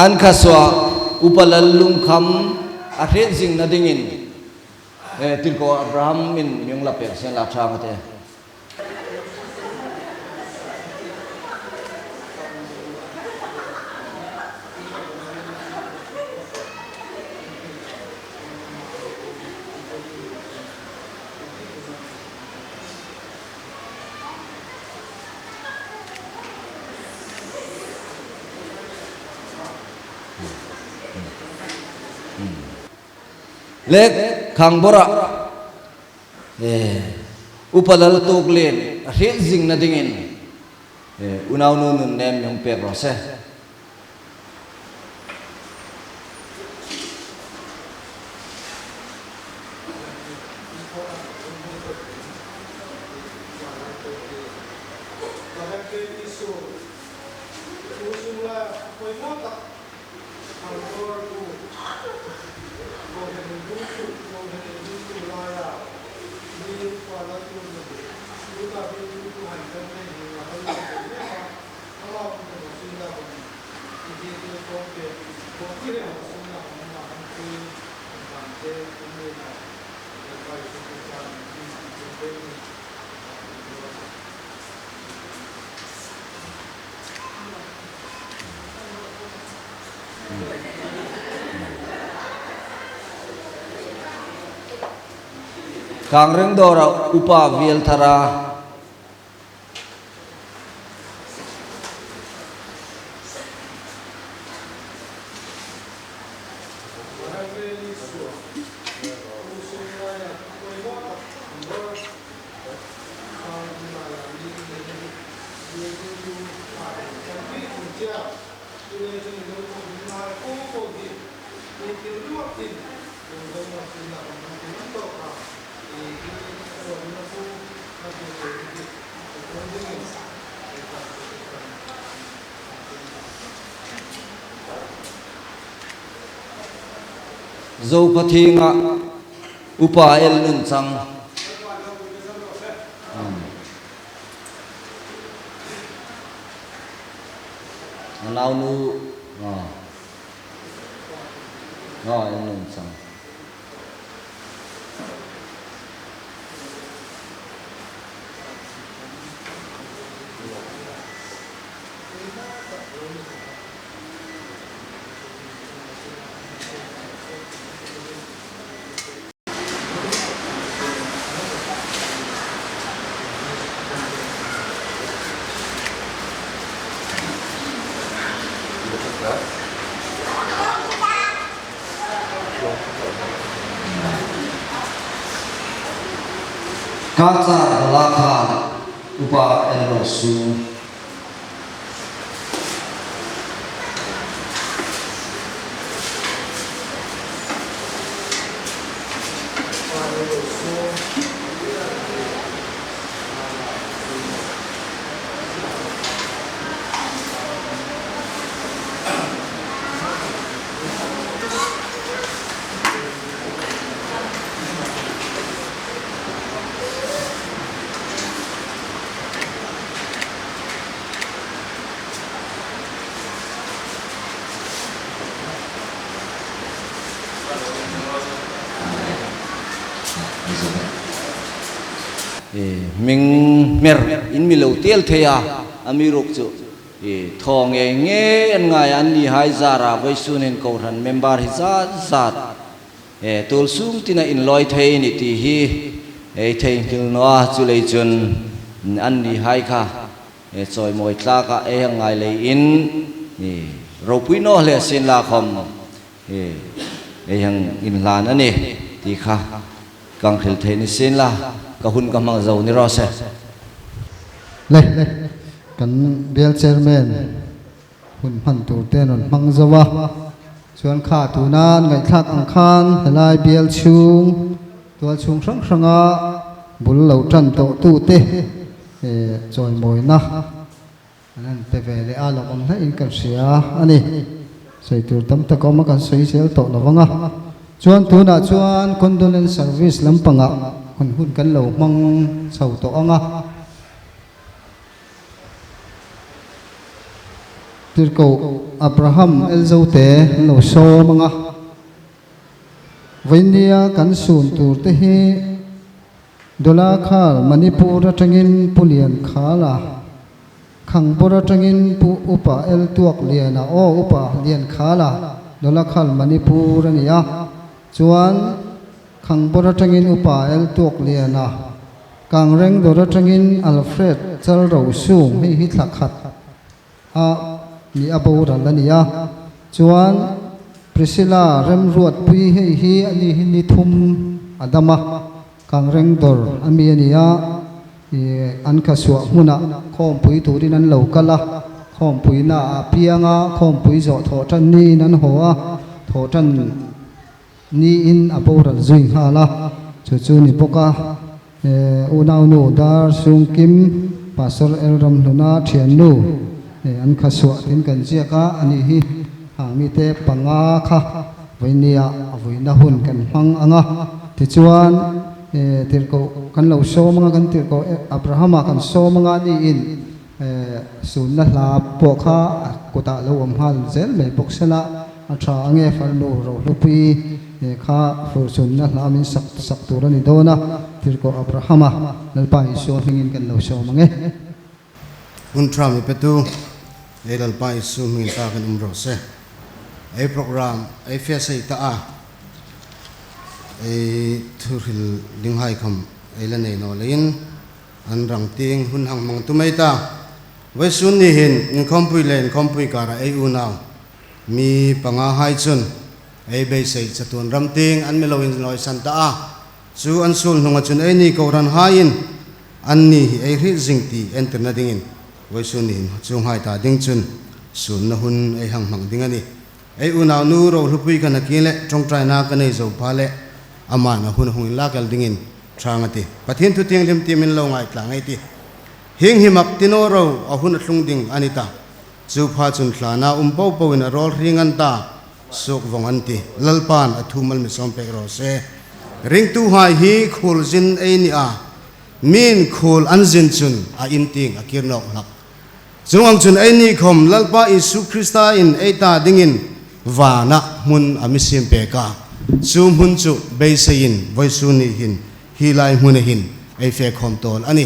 An kha sua upa lal lungkham a hret zing na dingin tirko Abraham min myung la pek sen la tha ngate. Lek Khangbawrah Upa Lal tuk len a hrilh zing na dingin unaunu nun nem mi hung pek rawh seh. Kangreng dawrah upa vial thar a. Zopathinga upa el nun chang. A nau nu el nun chang. Cachar Balakhan upa Elro Su. Hming hmer in mi lo tel thei a, a mi ruk chu thaw nge nge an ngai a, an ni hai zar a, Vaisunin Kohhran member hi zat zat He tul sum tina in lawi thei ni tih hi ei theihnghilh noa chu lei chun an ni hai kha he chawimawi tlak a ei ang ngai lei in ni ropui naw hle sin la khawm he ei ang in hlan a ni tih kha kang hrilh thei ni sin la ka hun ka hmang zo ni rawh se.
Le kan bial chairman Hun hman tur te an rawn hmang zo a, chuan kha tuna an ngaihthlak ang khan helai bial chhung, tual chhung hrang hranga bul lo tan tawh tute chawimawina an han pe ve leh a, lawmawm hlaiin kan hria a ni. Sawi tur tam tak a awm a, kan sawi zel tawh lo vang a. Chuan tunah chuan condolence service lampangah hun hun kan lo hmang chho tawh ang a. Tirhkoh Abraham Elzote an lo sawm ang a, Vawinia kan sun tur te hi Dolakhar, Manipur atangin Pu Lian Khala, Khangbawr atangin Pu Upa Eltuak Liana, aw Upa Lian Khala, Dolakhar, Manipur a ni a, chuan Khangbawr atangin Upa Eltuak Liana, Kangreng dawr atangin Alfred Chalro Sung hei hi thla khat a ni a boral a ni a, chuan. Priscilla Remruatpui hei hi a ni hi ni thum a dam a, Kangreng dawr a mi a ni a, ih an khasuah hmunah khawmpui turin an lo kal a, khawmpui naah a piang a, khawmpui zawh thawh tan niin an haw a, thawh tan niin a boral zui nghal a, chu chu ni bawk a, Unaunu Dar Sungkim, Pastor Elramhluna thiannu an khasuah tin kan ziak a, ani hi hang mite panga kha vawinia a vuina hun kan hmang ang a, tichuan tirhkoh kan lo sawm ang a, kan tirhkoh Abrahama kan sawm ang a, aniin sunna hla pawh kha a kutah lo awm nghal zel mai bawk sela a tha ang e, farnu rohlupui kha furchunna hla min sak sak tur a ni dawn a, tirhkoh Abrahama Lalpa Isua hmingin kan lo sawm ang e.
Hun tha mi petu, ei Lalpa Isu hmingin ta kan um rawh se. Ei program ei fiasei ta a, ei thuhril dinghai kham ei la nei nawh leiin an rang ting hun hang hmang tu mai ta. Vawisun ni hin inkhawmpui leh inkhawmpui karah ei unau mi panga hai chun ei beisei chatuan ram ting an milo in lawisan ta a, Chu an sul hnunga chun ei ni kohhran haiin an ni hi ei hrih zing ti entirna dingin vawisu niin chu nghai ta ding chun sunna hun ei hang hmang ding a ni. Ei unau nu rohlupui kan a ki leh tawngtaina ka nei zo pha leh aman a hun a hungin la kel dingin thang a ti. Pathian thu thianghlim ti min lo ngaitla ngei ti. Hing hi mak tinaw ro a hun a thlung ding a ni ta. Chu pha chun thlana um po po in a rawl hring an ta. Suk vawng an ti. Lalpa'n a thu mal mi sawm pek rawh se. Ringtu hai hi khul zin ei ni a, miin khul an zin chun a in ting a kir nawk hlak. Chung ang chun ei ni khawm Lalpa Isu Krista in ei ta dingin vanah hmun a mi sim pek a, chu hmun chu beiseiin vawisu ni hin hi lai hmun a hin ei fe khawm tawl a ni.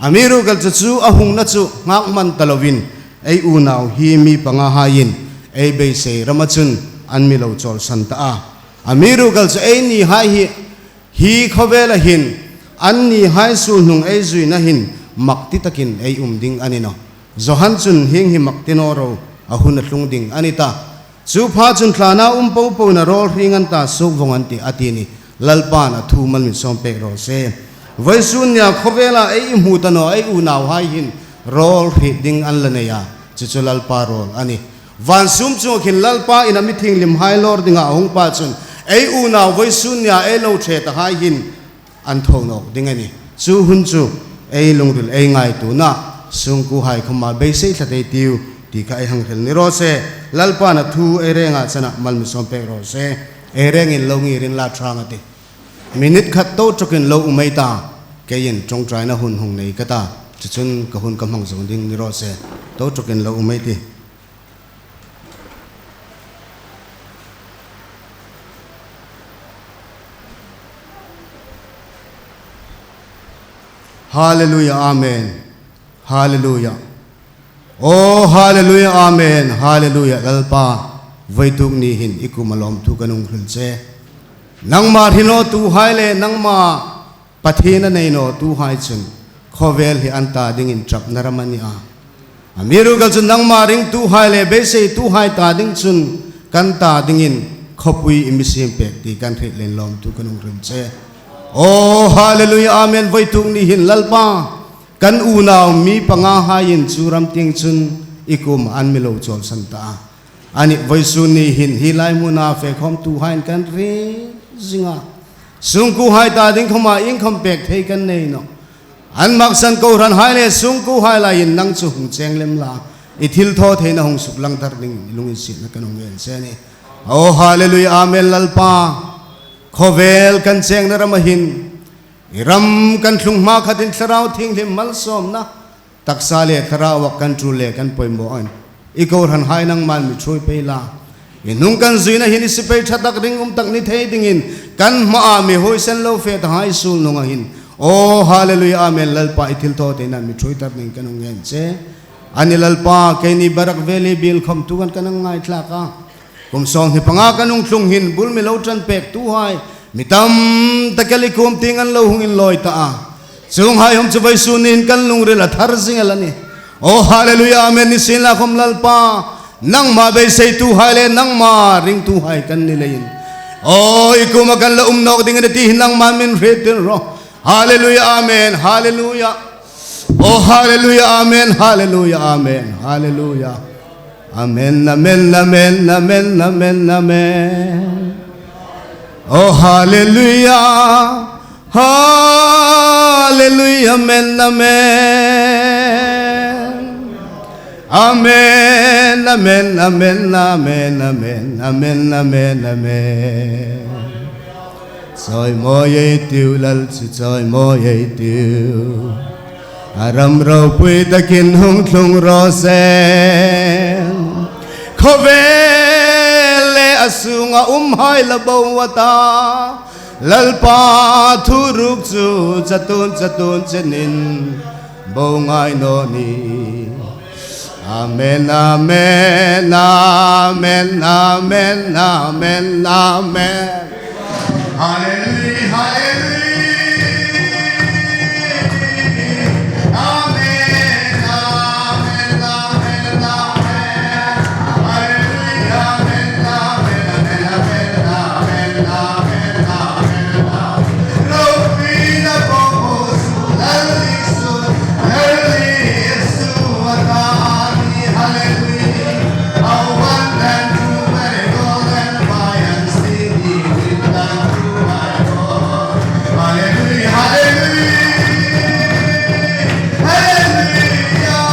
A mi ruhkel chu chu a hungna chu nghak hman ta lovin ei unau hi mi panga haiin ei beisei rama chun an mi lo chawlsan ta a. A mi ruhkel chu ei ni hai hi hi khawvela hin an ni hai sul hnung ei zuina hin mak ti takin ei um ding a ni no. Johan chun hing hi mak ti naw ro a hun a thlung ding a ni ta. Chu pha chun thlana um po po in a rawl hring an ta suk vawng an ti a ti ni. Lalpa'n a thu mal min sawm pek rawh se. Vawisun nia khawvela ei i hmu ta naw ei unau hai hin rawl hrih ding an la nei a, chu chu Lalpa rawl a ni. Van sum chunga khin Lalpa in a mithing lim hai lawr dingah a hung pa chun ei unau vawisun nia ei lo the ta hai hin an tho nawk ding a ni. Chu hun chu ei lungril ei ngai tuna sungku hai khawma beisei thla tei tiu ti kha ei hang hrel ni rawh se. Lalpa'n a thu ei rengah chanah mal min sawm pek rawh se. Ei rengin lo ngirin la hrang a ti. Minute khat to tawkin lo u mai ta, keiin tawngtaina hun hung nei ka ta, chuchun ka hun ka hmang zawng ding ni rawh se, to tawkin lo u mai ti. Hallelujah Amen Hallelujah Aw Hallelujah Amen Hallelujah Lalpa Veituk ni hin i kum a lawm thu kan ung hril che Nangmah hrinaw tu hai le nangmah Pathian a nei naw tu hai chun khawvel hi an ta ding in trap na ram a ni a A miracle chu nangmah ring tu hai le beisei tu hai ta ding chun kan ta ding in khawpui i misim pek ti kan hrih len lawm tu kan ung hril che Aw Hallelujah Amen Veituk ni hin Lalpa Kan unau mi panga haiin cu ramting cun i kum an milo cawlsan ta. Ani voisun ni hin hi lai hmun ah fekhom tu hain kan ri zinga. Sungku hai ta ding khoma ing khom pek thei kan nei no. An maksan ko ran hai le sungku hai lai in nang chu hung cheng lem la. I thil tho thei na hung suk lang thar ding lungin sit na kan hung en se ni. Oh hallelujah amen lalpa. Khovel kan cheng na ramahin I ram kan thlung hma khat in Thlarau Thianghlim malsawmna taksa le thlarau ah kan tul le kan pawimawh an i kohhran hai nangman mi thui pei la. I hnung kan zuina hin i sipei tha tak ding um tak ni thei ding in kan hma ah mi huaisen lo fe ta hai sul nung ah hin Aw Hallelujah Amen Lalpa i thil thaw te nan mi thui tar ning kan ung ngen che. Ani Lalpa keini Barak Valley bil khom tu kan kan ang ngai thlak a. Kum 25 kan ung thlung hin bul mi lo ṭan pek tu hai mi tam takel i kum ting an lo hung in lawi ta a chung hai hom chu vai sun in kan lungril a thar zing al ani. Oh hallelujah amen ni sin la khom lalpa Nangmah beiseitu hai le nangmah ringtu hai kan ni leiin. Aw i kum a kan la um nawk ding in ti hi nangmah min hre tin rawh. Hallelujah Amen Hallelujah. Oh Hallelujah Amen Hallelujah Amen Hallelujah. Amen Amen Amen Amen Amen Amen. Oh Hallelujah Hallelujah Amen Amen. Amen Amen Amen Amen Amen Amen Amen Amen. Chawi mawi ei tiu lal chu chawi mawi ei tiu. A ram ropui takin hung thlung rawh se. Khawvel leh a sunga um hai la bo ata. Lalpa thuruk chu chatun chatun chenin bo ngai no ni. Amen Amen Amen Amen Amen Amen. Hallelujah Hallelujah Amen Amen Amen Amen Hallelujah Amen Amen Amen Amen Amen Amen Amen Amen Ropui na pawh su Lal Isu Lal Isu a ta ni Hallelujah Awan and true and golden by and steady with thy true my God Hallelujah Hallelujah Hallelujah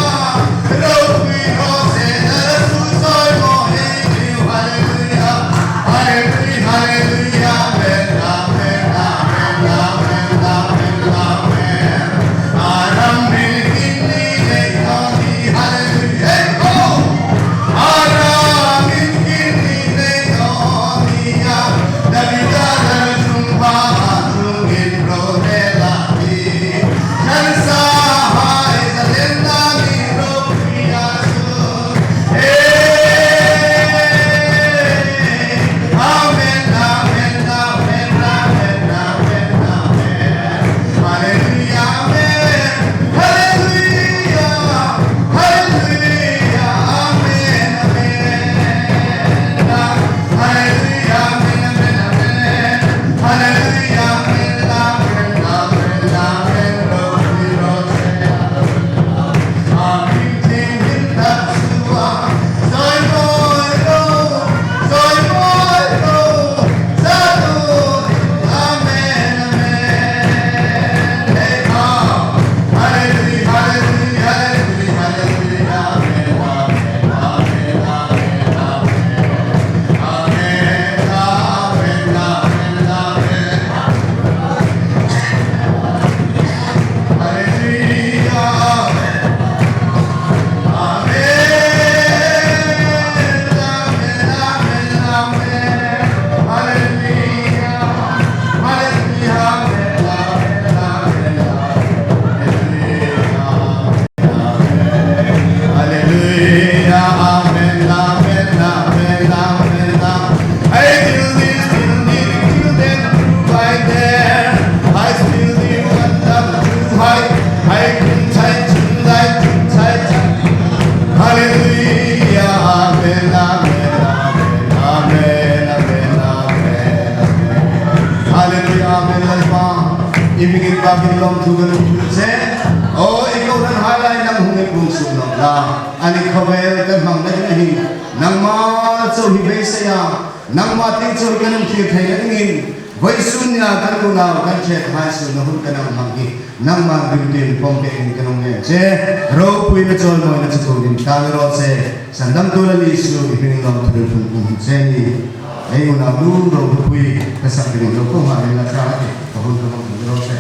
Ropui rawh se Lal su chawi maw hei niu Hallelujah Hallelujah Hallelujah Amen Amen Amen Amen Amen Amen Aram min kin ni nei tawh ni Hallelujah Hey ho Aram min kin ni nei tawh ni a Davida lal chung pa chung in ro rel a ti Kan sa hai zalen na mi ropui a chu Hey Amen Amen Amen Amen Amen Amen Hallelujah Amen Hallelujah Hallelujah Amen Amen Hallelujah Amen Amen Amen Hallelujah Amen Amen Amen Amen Ropui rawh se Amin thing in tak chu a Zawi mawi ro Zawi mawi ro Za tu Amen Amen Hey ha Hallelujah Hallelujah Hallelujah Hallelujah Amen Amen Amen Amen Amen Amen Amen Amen Hallelujah Amen Amen Amen Amen Hallelujah Hallelujah Amen Amen Amen Hallelujah Amen Amen Amen Amen I still need still need till then by there I still need one love to high I can chai chun lai chun chai chun Hallelujah Amen Amen Amen Amen Amen Amen Hallelujah Amen Lalpa Ibigin bakin long thu kan thu che O ikaw ran halai nang hungi kung sum long la ani khawvel kan hmang na ding hi nangma chaw hi beiseia nangma ting chaw kan um thir thei na dingin voi sun ya kan unau kan chet hai su na hun kan ang hmang hi nangma bimtin pom pe in kan um nge che ro pui na chawl moi na chu din ta ro che sandam tu la li su i ping long thu phun kum che ni ei unau lu ro pui ka sak ding lo ko ma la cha ka hun ka mong ro che.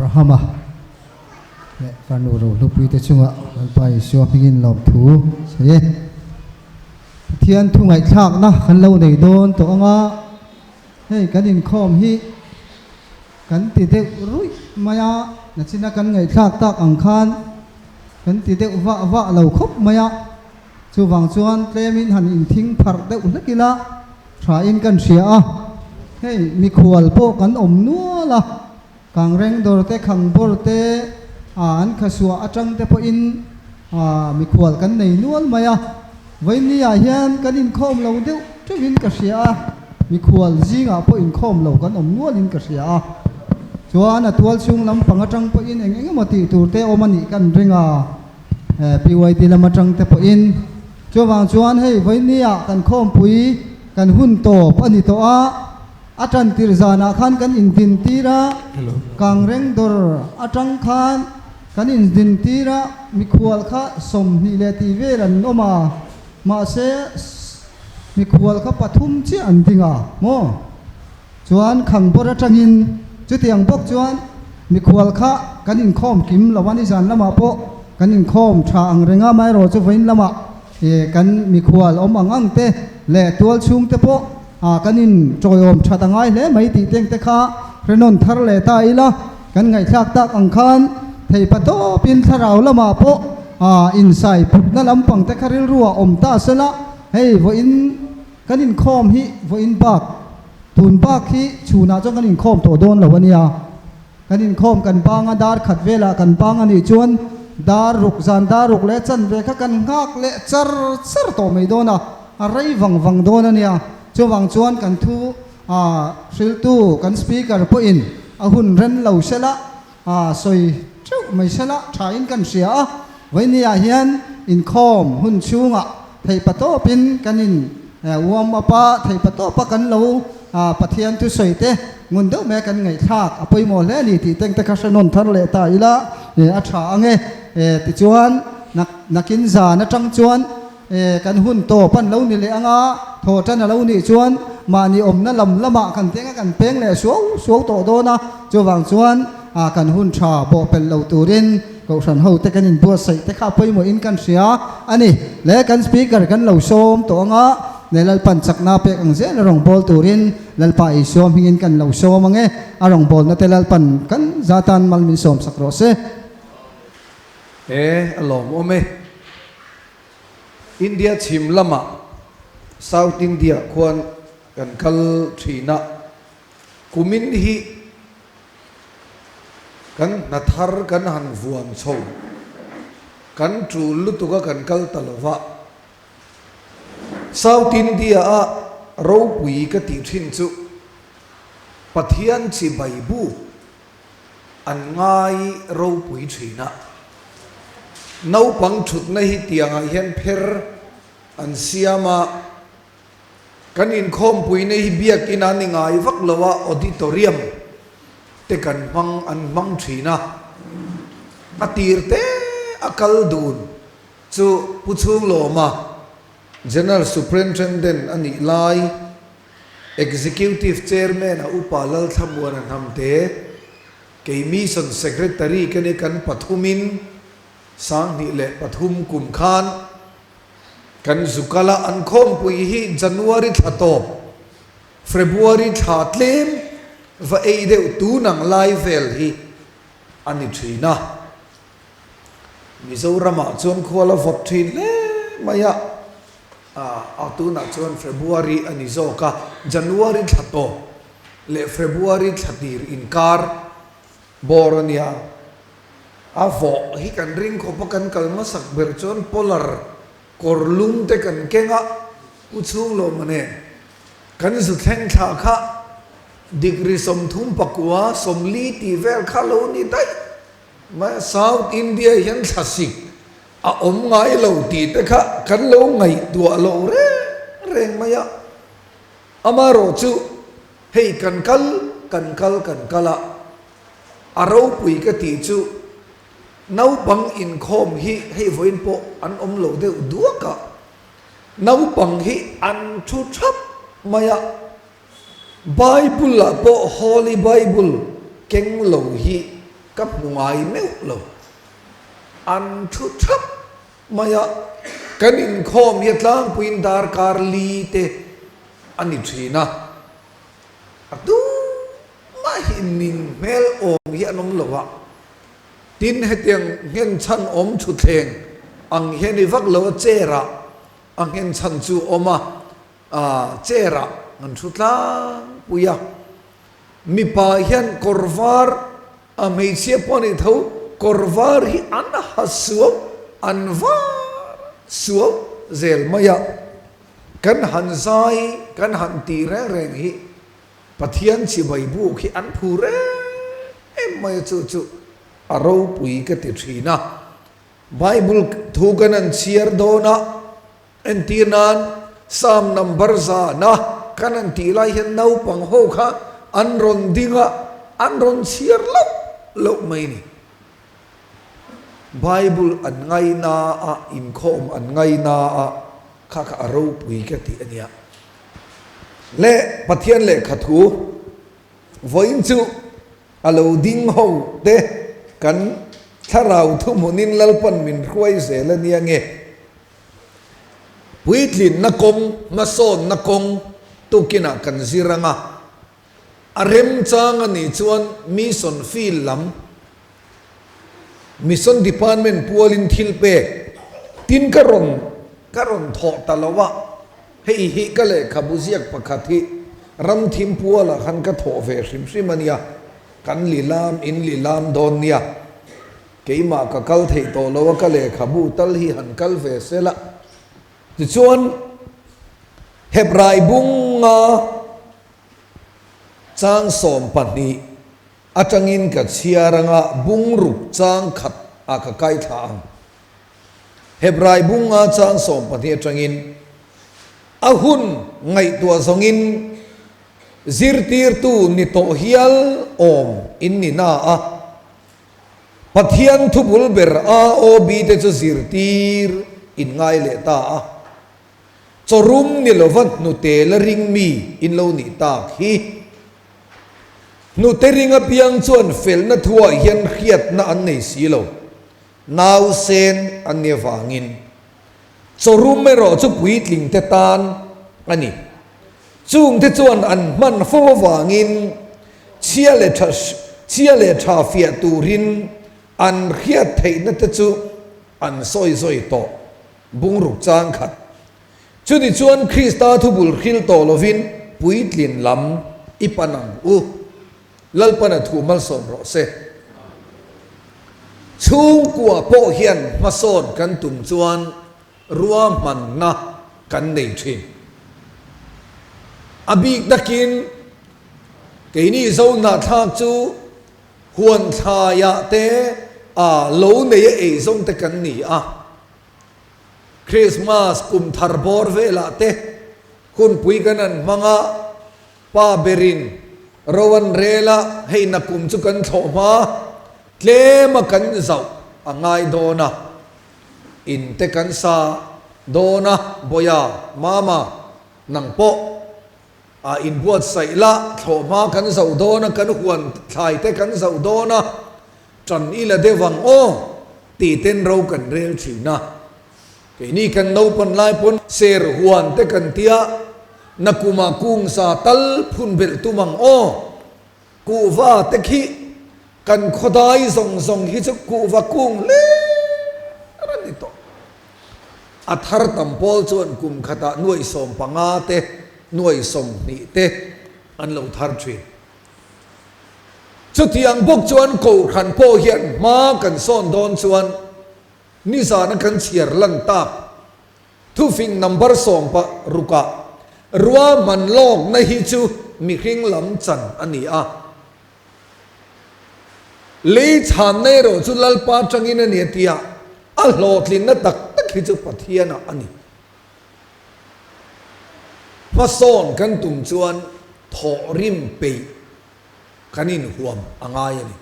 Abrahama leh farnu rohlupuite chungah Lalpa Isua hmingin lawmthu sawi e. Pathian thu ngaihthlakna kan lo nei dawn tawh anga hei kan inkhawm hi kan ti deuh ruih mai a, nachina kan ngaihthlak tak ang khan kan ti deuh vah vah lo khawp mai a, chuvang chuan tlemin han inthing pharh deuh hlek ila thain kan hria a, hei mikhual pawh kan awm nual a, Kangreng dawr te, Khangbawr te, an khasuah atang te pawhin mikhual kan nei nual mai a. Vawiinni ah hian kan inkhawm lo deuh teuhin ka hria a, mikhual zingah pawh inkhawm lo kan awm nualin ka hria a. Chuan a tual chhung lampang atang pawhin eng eng emaw tih tur te awm a nih kan ring a, PYD lam atang te pawhin. Chuvang chuan hei vawiinni ah kan khawmpui kan hun tawp a ni tawh a. A tan tir zanah khan kan indin tir a, Kangreng dawr atang khan kan indin tir a, mikhual kha 20 leh tih vel an awm a, mahse mikhual kha pathum chiah an ding a maw? Chuan Khangbawr atangin chutiang bawk chuan mikhual kha kan inkhawm kim lo a, nizan lamah pawh kan inkhawm tha ang reng a, amaherawhchu vawiin lamah kan mikhual awm ang ang te leh tual chhungte pawh Ah kan in tawiawm that a ngai hle mai tih teng te kha hrenawn thar leh ta ila, kan ngaihthlak tak ang khan theipa tawpin thlarau lamah pawh ah insai putna lampang te kha rilru ah awm ta sela, hei vawiin kan inkhawm hi vawiin bak tun bak hi chhunah chuan kan inkhawm tawh dawn lo a nia. Kan inkhawm kan bang a, dar khat velah kan bang a nih chuan dar ruk zan dar ruk leh chanve kha kan nghak leh char char tawh mai dawn a, a rei vang vang dawn a nia. Chuvang chuan kan thu hriltu kan speaker pawhin a hun ren lo sela, sawi teuh mai sela thain kan hria a. Vawinia hian inkhawm hun chhungah theihpa tawpin kan in warm up a, theihpa tawpa kan lo Pathian thusawi te ngun deuh mai a kan ngaihthlak a pawimawh hle a ni tih teng te kha hre nawn thar leh ta ila a tha ang e. Tichuan nakin zan atang chuan kan hun tawp an lo ni leh ang a, thaw tan a lo nih chuan mahni awmna lam lamah kan teng a kan peng leh suau suau tawh dawn a, chuvang chuan kan hun tha bawhpelh lo turin Kohhran ho te kan inbuatsaih te kha pawimawhin kan hria a ni. Le kan Speaker kan lo sawm tawh anga ne Lalpan chakna pek ang zel a rawn bawl turin Lalpa Isua hmingin kan lo sawm ang e. A rawn bawlna te Lalpan kan zatan mal min sawm sak rawh se.
E, a lawmawm e. India chhim lamah South India khuan kan kal thin a, kumin hi Kan hna thar kan han vuan chho, kan tul lutuk a kan kal ta lo va. South India a ropui ka tih thin chu Pathian chibai buk an ngai ropui thin a. Naupang thutna hi tiangah hian pher an siam a. Kan inkhawmpuina hi biakinn a ni ngai vak lo a, auditorium te kan hmang an hmang thin a. A tir te a kal dun chu Pu Chhunglawma, General Superintendent a nih lai, Executive Chairman a Upa Lalthlamuana Hnamte, kei Mission Secretary ka ni kan pathumin 2003 kum khan Kan zukal a an khawmpui hi January thla tawp, February thla tlem va ei deuh tun ang lai vel hi a ni thin a. Mizoramah chuan khua la vawt thin hle mai a, a tunah chuan February a ni zawk a, January thla tawp leh February thla tir inkar bawr a nia. A vawh hi kan ring khawp a, kan kal hmasak ber chuan polar kawr lum te kan keng a, u chhung lawm a nen kan zu thleng thla kha degree 39 40 tih vel kha lo ni daih mai a, South India hian thlasik a awm ngai lo tih te kha kan lo ngaihtuah lo reng reng mai a, amaherawhchu hei kan kal kan kal kan kal a. A ropui ka tih chu naupang inkhawm hi hei vawiin pawh an awm lo deuh duak a, naupang hi an thu thap mai a, Bible ah pawh Holy Bible keng lo hi. Ka hmu ngai meuh lo. An thu thap mai a, kan inkhawm hi a tlangpuiin darkar li te a ni thin a. A tumah hi ning hmel awm hi an awm lo a, tin hetiang nghenchhan awm thutthleng ang hian i vak lo a chair ah a nghenchhan chu awm a, chair ah an thu tlangpui a. Mipa hian kawr var, a hmeichhia pawh a nih tho, kawr var hi an ha suau, an var suau zel mai a. Kan han zai, kan han tih reng reng hi Pathian chibai buk hi an phu reng em mai a, chu chu a ropui ka ti thin a. Bible thu kan han chhiar dawn a, Entir nan, Psalm number zana kan han tih lai hian naupang ho kha an rawn ding a, an rawn chhiar loh loh mai a ni. Bible an ngaina a, inkhawm an ngaina a, kha kha a ropui ka tih a nia. Leh Pathian lehkha thu vawiin chu a lo ding ho te kan thlarau thuhmunin Lalpan min hruai zel a nia nge? Puitlinna kawng, hmasawnna kawng tukinah kan zir ang a, a remchang a nih chuan Mission Field lam, Mission Department pualin thil pek tin ka rawn ka rawn thawh ta lo a, hei hi ka lehkhabu ziak pakhat hi ramthim pualah khan ka thawh ve hrim hrim a nia, kan lilam in lilam dawn nia. Keimah ka kal theih tawh lo a, ka lehkhabu tal hi han kal ve se la. Tichuan, Hebrai bunga chang 12 atangin ka chhiar anga bung ruk chang khat ah ka kai thla ang. Hebrai bunga chang 12 atangin a hun ngaihtuah zawngin zirtirtu ni tawh hial awm in ni na a. Pathian thubul ber AOB te chu zirtir in ngai leh ta a, chawrum ni lova hnute la ring mi in lo nih tak hi. Hnute ring apiang chuan felna thuah hian hriatna an nei si lo, nausen an ni avangin. Chawrum erawh chu puitling te tan a ni. Chungte chuan an hman fo avangin chhia leh tha chhia leh tha fiah turin an hriat theihna te chu an sawi zawi tawh bungruk chang khat. Chuni chuan Krista thubul hril tawh lovin puitlin lam i pan ang u. Lalpana thu malsawm rawh se. Chhungkua pawh hian hmasawn kan tum chuan ruahmanna kan nei thin. A bik takin keini Zohnahthlak chu huan thlaiah te a lo nei a ei zawng te kan ni a. Christmas kum thar bawr velah te hunpui kan han hmang a, pa berin ro an rel a, hei nakum chu kan thlawh hma tlem a kan zauh a ngai dawn a. In te kan sa dawn a, Bawia, Mama, nang pawh a inbuatsaih la, thlawhhma kan zoh dawn a, kan huan thlai te kan zoh dawn a, ṭan i la deuh ang aw, tih ten ro kan rel ṭhin a. Keini kan naupan lai pawn ser huan te kan tia, nakuma kung sa tal phun belh tum ang aw, Kuhva te khi kan khawdai zawng zawng hi chu kuhva kung hlir a ni tawh. A thar tam pawl chuan kum khatah nuaih 15 te, nuaih 20 te an lo thar thin. Chutiang bawk chuan Kohhran pawh hian hma kan sawn dawn chuan nizana kan chhiar lan tak Thufing number sawm pa rukah ruahman lawkna hi chu mihring lam chan a ni a. Lei chhanna erawh chu Lalpa atangin a ni a tia, a hlawhtlinna tak tak hi chu Pathianah a ni. Hmasawn kan tum chuan thawhrim peih kan inhuam a ngai a ni.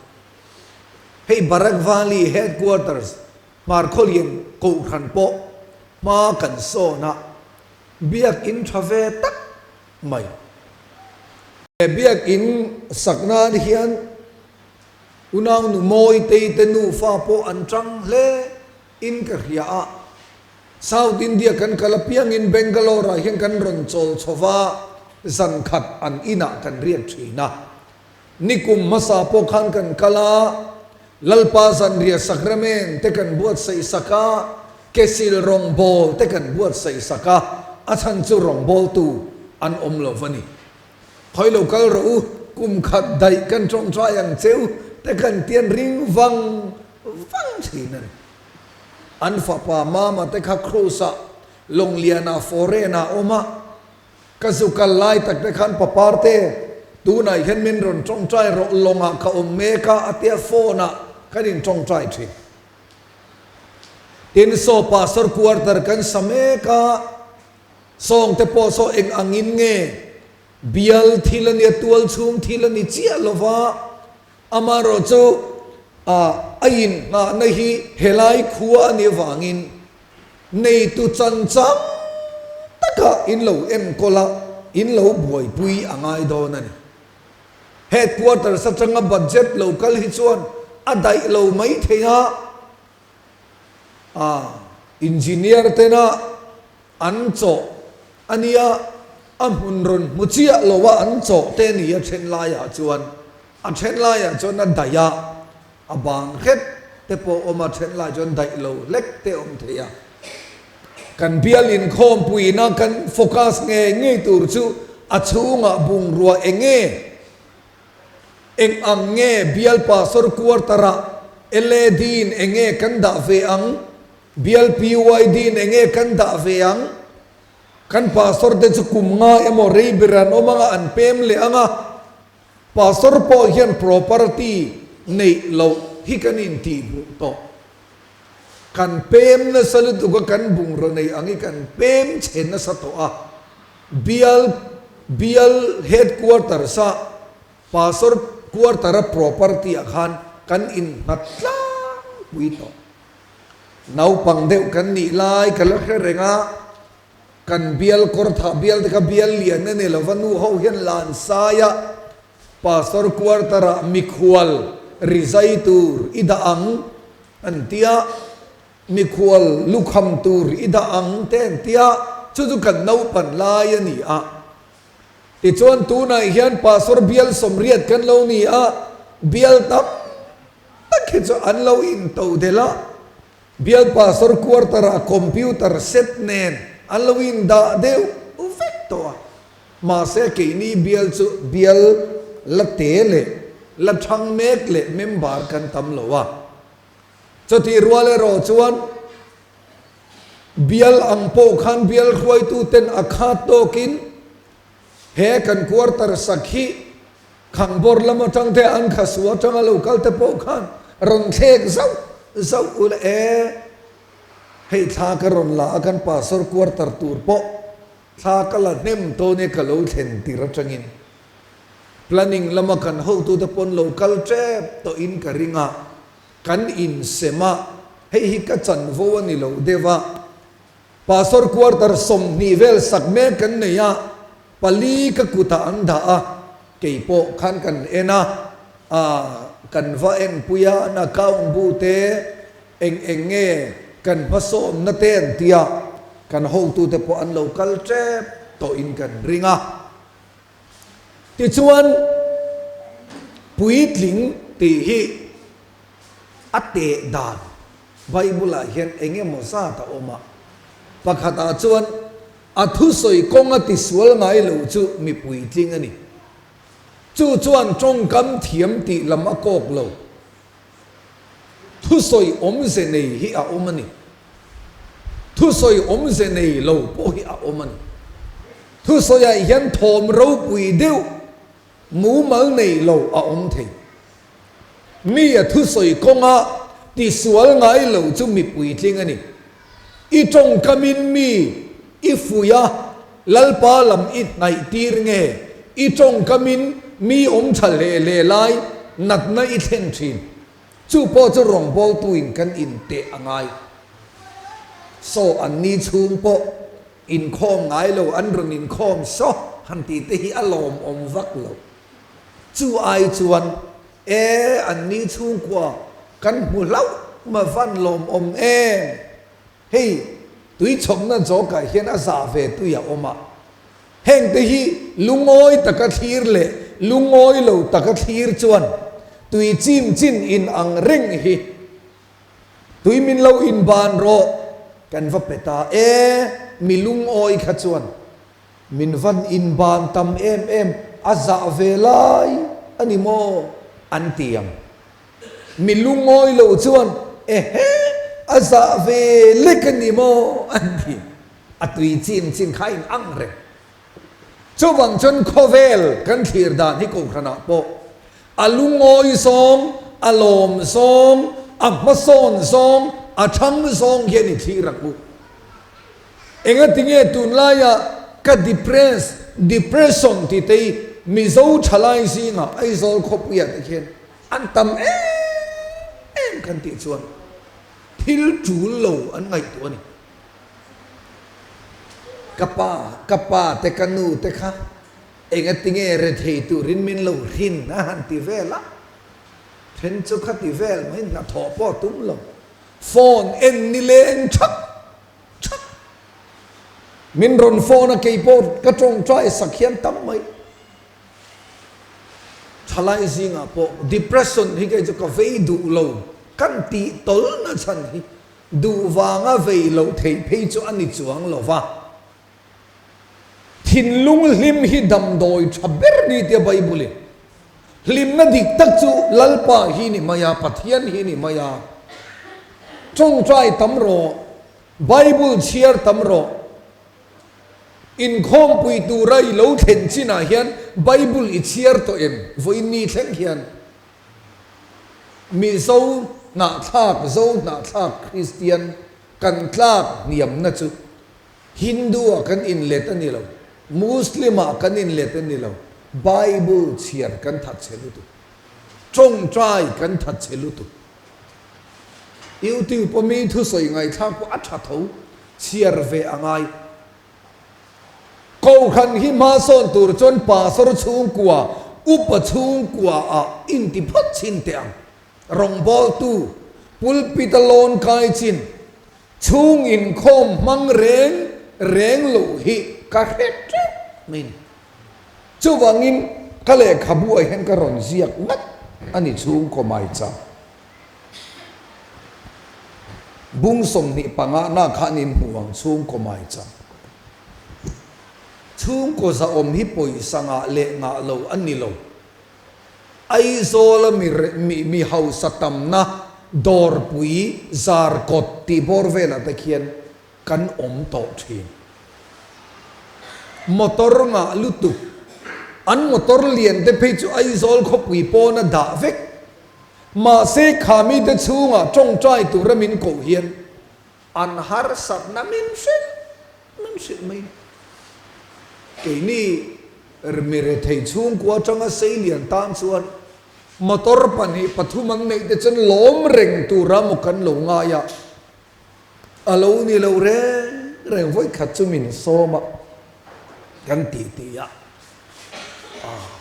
Hei Barak Valley Headquarters Hmarkhawlian Kohhran pawh hma kan sawn a, biakinn tha ve tak mai. He biakinn sak nan hian Unaunu Mawitei te nufa pawh an tang hle in ka hria a. South India kan kal apiangin Bangalore ah hian kan rawn chawl chho va, zan khat an inah kan riak thin a. Nikum hmasa pawh khan kan kal a, Lalpa zanriah sakramen te kan buatsaih sak a, kesil rawngbâwl te kan buatsaih sak a, a chhan chu rawngbâwltu an awm lo va ni. Khawi lo kal rawh u, kum khat daih kan ṭawngṭai ang che u te kan tian ring vang vang ṭhin a ni. An fapa Mama te kha Cruise-ah Lawngliana foreign-ah awm a, Ka zu kal lai tak te khan papar te tunah hian min rawn tawngtai rawh lawngah ka awm mek a a tia phone ah kan in tawngtai thin. Tin saw pastor quarter kan sa mek a, sawng te pawh saw eng angin nge bial thil a nia tual chhung thil a ni chiah lova amaherawh chu a inngahna hi helai khua a nih avangin Neitu chan chang takah in lo enkawl a, in lo buaipui a ngai dawn a ni. Headquarters atanga budget lo kal hi chuan a daih lo mai thei a, a engineer tena an chawh a nia, a hmun rawn hmu chiah lo a an chawh te ni a then laiah chuan a then laiah chuan a daih a, A bang hret te pawh awm a, then lai chuan daih lo hlek te awm thei a. Kan bial inkhawmpuina kan focus ngei ngei tur chu a chhungah bungrua eng nge, eng ang nge bial pastor quarter ah LAD in eng nge kan dah ve ang, bial PYD in eng nge kan dah ve ang, kan pastor te chu kum nga emaw rei ber an awm anga an pem leh ang a, Pastor pawh hian property neih loh hi kan intih hmuh tawh. Kan pem nasa lutuk a, kan bungraw nei ang hi kan pem chhe nasa tawh a. Bial bial headquarters a pastor quarter a property ah khan kan innghat tlangpui tawh. Naupang deuh kan nih lai ka la hre reng a. Kan bial kawrthah bial te kha bial lian a ni lo va, nu ho hian Lansaia pastor quarter ah mikhual rizai tur i dah ang an ti a, mikhual lukham tur i dah ang te an ti a, chu chu kan naupan lai a ni a. Tichuan tunah hian pastor bial 80 kan lo ni a, bial tam tak hi chu an lo intodelh a, Bial pastor quarter ah computer set nen an lo in dah deuh vek tawh a, mahse keini bial chu bial la te leh la thang mek leh member kan tam lo a. Chutih rual erawh chuan bial ang pawh khan bial hruaitu ten a khat tawkin he kan quarter sak hi Khangbawr lam atang te an khasu atanga lo kal te pawh khan rawn thlek zauh zauh ula e, hei thla ka rawn la a kan pastor quarter tur pawh thla ka la hnem tawn e ka lo thlen tir atangin planning lama kan hotute pawn lo kal tep tawhin ka ring a, kan insem a, hei hi ka chanvo a ni lo deuh a, pastor quarter 20 vel sak mek kan nei a, Pali ka kutah an dah a, kei pawh khan kan en a, ah kan va en pui a, an account bu te eng eng nge kan hmasawmna te an ti a, kan hotute pawh an lo kal tep tawhin kan ring a. Tichuan puitling tih hi a teh dan Bible-ah hian eng emaw zat a awm a, pakhatah chuan A thusawi kawng a tisual ngai lo chu mi puitling a ni. Chu chuan tawngkam thiam tih lam a kawk lo. Thusawi awmze nei hi a awm a ni. Thusawi awmze nei lo pawh hi a awm a ni. Thusawiah hian thawm ropui deuh mumal nei lo a awm thei. Mi a thusawi kawnga tisual ngai lo chu mi puitling a ni. I tawngkamin mi i fuih a, Lalpa lam i hnaih tir nge? I tawngkamin mi awm tha hle hle lai natna i thlen thin. Chu pawh chu rawngbawltuin kan inteh a ngai. Saw an ni chhung pawh inkhawm ngai lo an rawn inkhawm saw han tih te hi a lawmawm vak lo. Chu ai chuan. E, an ni chhungkua kan hmu hlauh ma van lawmawm em? Hei tuichhawmna zawkah hian a zah ve tui a awm a. Hengte hi lungawi taka thlir leh lungawi lo taka thlir chuan tui chim chin in ang reng hi tui min lo inban rawh kan va pe ta e, mi lungawi kha chuan min van inban tam em em a zah ve lai a ni maw an ti ang. Mi lungawi lo chuan ehe a zah ve lek a ni maw an ti. A tui chin chin kha a in ang reng. Chuvang chuan khawvel kan thlir dan hi kohhranah pawh a lungawi zawng, a lawm zawng, a hmasawn zawng, a thang zawng hian i thlir ang u. Engatinge tunlaia ka depress, depression tih te hi Mizo thalai zingah Aizawl khawpuiah te khian an tam em em kan tih chuan thil tul lo an ngaihtuah a ni. Ka pa, ka pa te ka nu te kha engatinge rethei turin min lo hrin a han ti vel a, then chu kha ti vel mai hnathawh pawh tum lo, phone en nileng thak Chhak! Min rawn phone a keipawh ka tawngtai sak hian tam mai. Thalai zingah pawh depression hi kei chu ka vei duh lo kan tih tawlna chhan hi duh vanga vei loh theih phei chu a ni chuang lo va. Thinlung hlim hi damdawi tha ber ni tia Bible in hlimna dik tak chu Lalpa hi ni mai a, Pathian hi ni mai a. Tawngtai tam rawh, Bible chhiar tam rawh. Inkhawmpui tura i lo thlen chinah hian Bible i chhiar tawh em? Vawiin ni thleng hian Mizo hnahthlak, Zo hnahthlak Kristian kan tlak hniamna chu Hindu ah kan inlet a ni lo, Muslim ah kan inlet a ni lo, Bible chhiar kan that chhe lutuk, tawngtai kan that chhe lutuk. YouTube a mi thusawi ngaihthlak pawh a tha tho, chhiar ve a ngai. Kohhran hi hmasawn tur chuan pastor chhungkua, upa chhungkua ah inti phawt chhin teh ang. Rawngbawltu, pulpit a lawn kai chin, Chhung inkhawm hmang reng reng lo hi ka hre teuh mai ni. Chuvangin ka lehkhabu ah hian ka rawn ziak ngat a ni chhungkaw maicham. Bung 25 na khan in hmu ang chhungkaw maicham. Chhungkaw zahawm hi pawisa ngah leh ngah lo a ni lo. Aizawla mi mi hausa tamna dawrpui zarkawt tih bawr velah te khian kan awm tawh thin. Motor ngah lutuk, an motor lian te phei chu Aizawl khawpui pawna dah vek. Mahse khami te chhungah tawngtai tura min koh hian an harsatna min hrilh min hrilh mai. Keini mi rethei chhungkua atanga seilian tan chuan motor pahnih pathum an neih te chuan lawm reng tura maw kan lo ngai a, a lo ni lo reng reng vawikhat chu min sawm a kan ti ti a,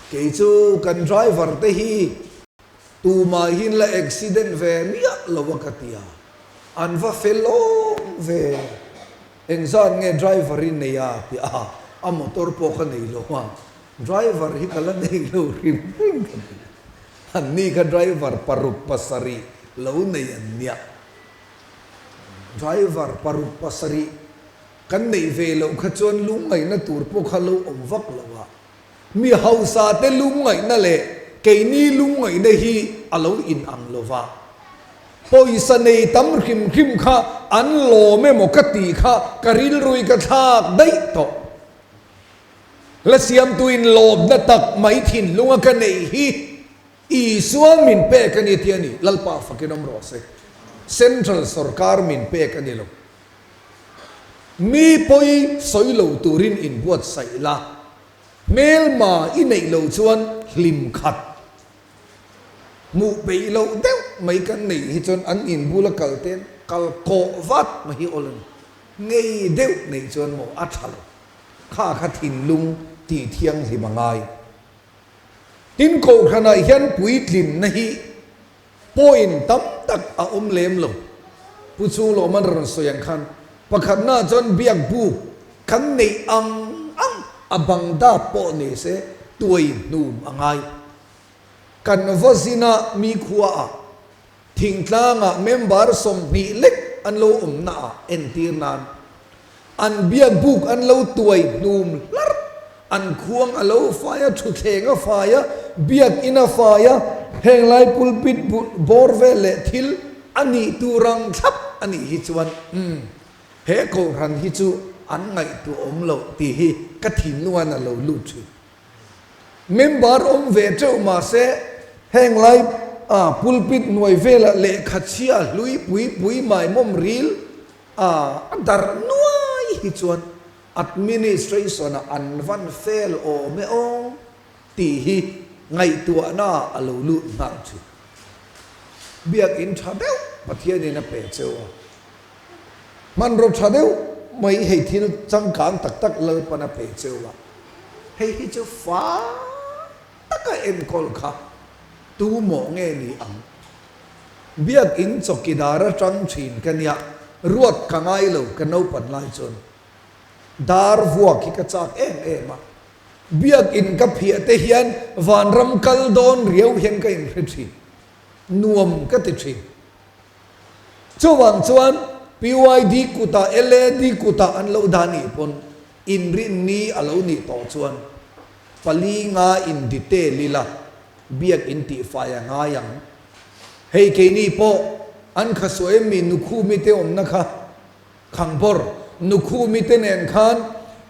kei chu kan driver te hi tumah hian la accident ve miah lo a ka ti a, an va fel awm ve. Engzat nge driver i nei a? Ti a, a motor pawh ka nei lo a, driver hi ka la nei lo hrim hrim ka ti. An ni kha driver paruk pasarih lo nei an nia. Driver paruk pasarih kan neih ve loh kha chuan lungngaihna tur pawh kha lo awm vak lo a. Mi hausa te lungngaihna leh keini lungngaihna hi a lo inang lo va. Pawisa nei tam hrim hrim kha an lawm emaw ka tih kha ka rilrui ka thlak daih tawh. Hla siamtuin lawmna tak mai thinlunga ka neih hi Isua min pek a ni tih a ni. Lalpa fakin awm rawh se. Central sorkar min pek a ni lo. Mi pawi sawi lo turin inbuatsaih la, hmelma i neih loh chuan hlim khat hmuh peih loh deuh mai kan neih hi chuan an inbula kal ten kal kawh vat mai hi awl a ni. Ngei deuh neih chuan maw a tha lo. Kha kha thinlung tih thianghlim a ngai. Tin kohhranah hian puitlinna hi point tam tak a awm lem lo. Pu Chunglawman rawn sawi ang khan pakhatnaah chuan biak buk kan neih ang ang a bang dap pawh ni se tuai hnum a ngai. Kan va zina mi khuaah thingtlangah member 20 lek an lo awmnaah entir nan an biak buk an lo tuai hnum hlarh, an khuang a lo fai a, thutthleng a fai a, biakin a fai a, heng lai pulpit bawr vel leh thil a nih tur ang thlap a nih hi chuan umm he kohhran hi chu an ngaihtuah awm loh tih hi ka thinlungan a lo lut thin. Member awm ve teuh mahse heng lai a pulpit hnuai velah lehkha chhia hlui pui pui maimawm ril a a darh nuai hi chuan administration ah an van fel awm e aw tih hi ngaihtuahna ah a lo lut nghal thin. Biakinn tha deuh Pathianin a pe cheu a, hmanraw tha deuh mai hei thil changkang tak tak Lalpan a pe cheu a, hei hi chu fai taka enkawl kha tu mawh nge ni ang? Biakinn chawkidar atang thin ka nia, ruat ka ngai lo ka naupan lai chuan dar vuak hi ka chak em em a, biakinn ka phiah te hian vanram kal dawn riau hian ka inhre thin, nuam ka ti thin. Chuvang chuan PYD kutah LAD kutah an lo dah nih pawn inrinni a lo nih tawh chuan pali nga in detail ila biakinn tihfai a ngai ang. Hei keini pawh an kha suah em mi Nukhumi te awmna kha Khangbawr Nukhumi te nen khan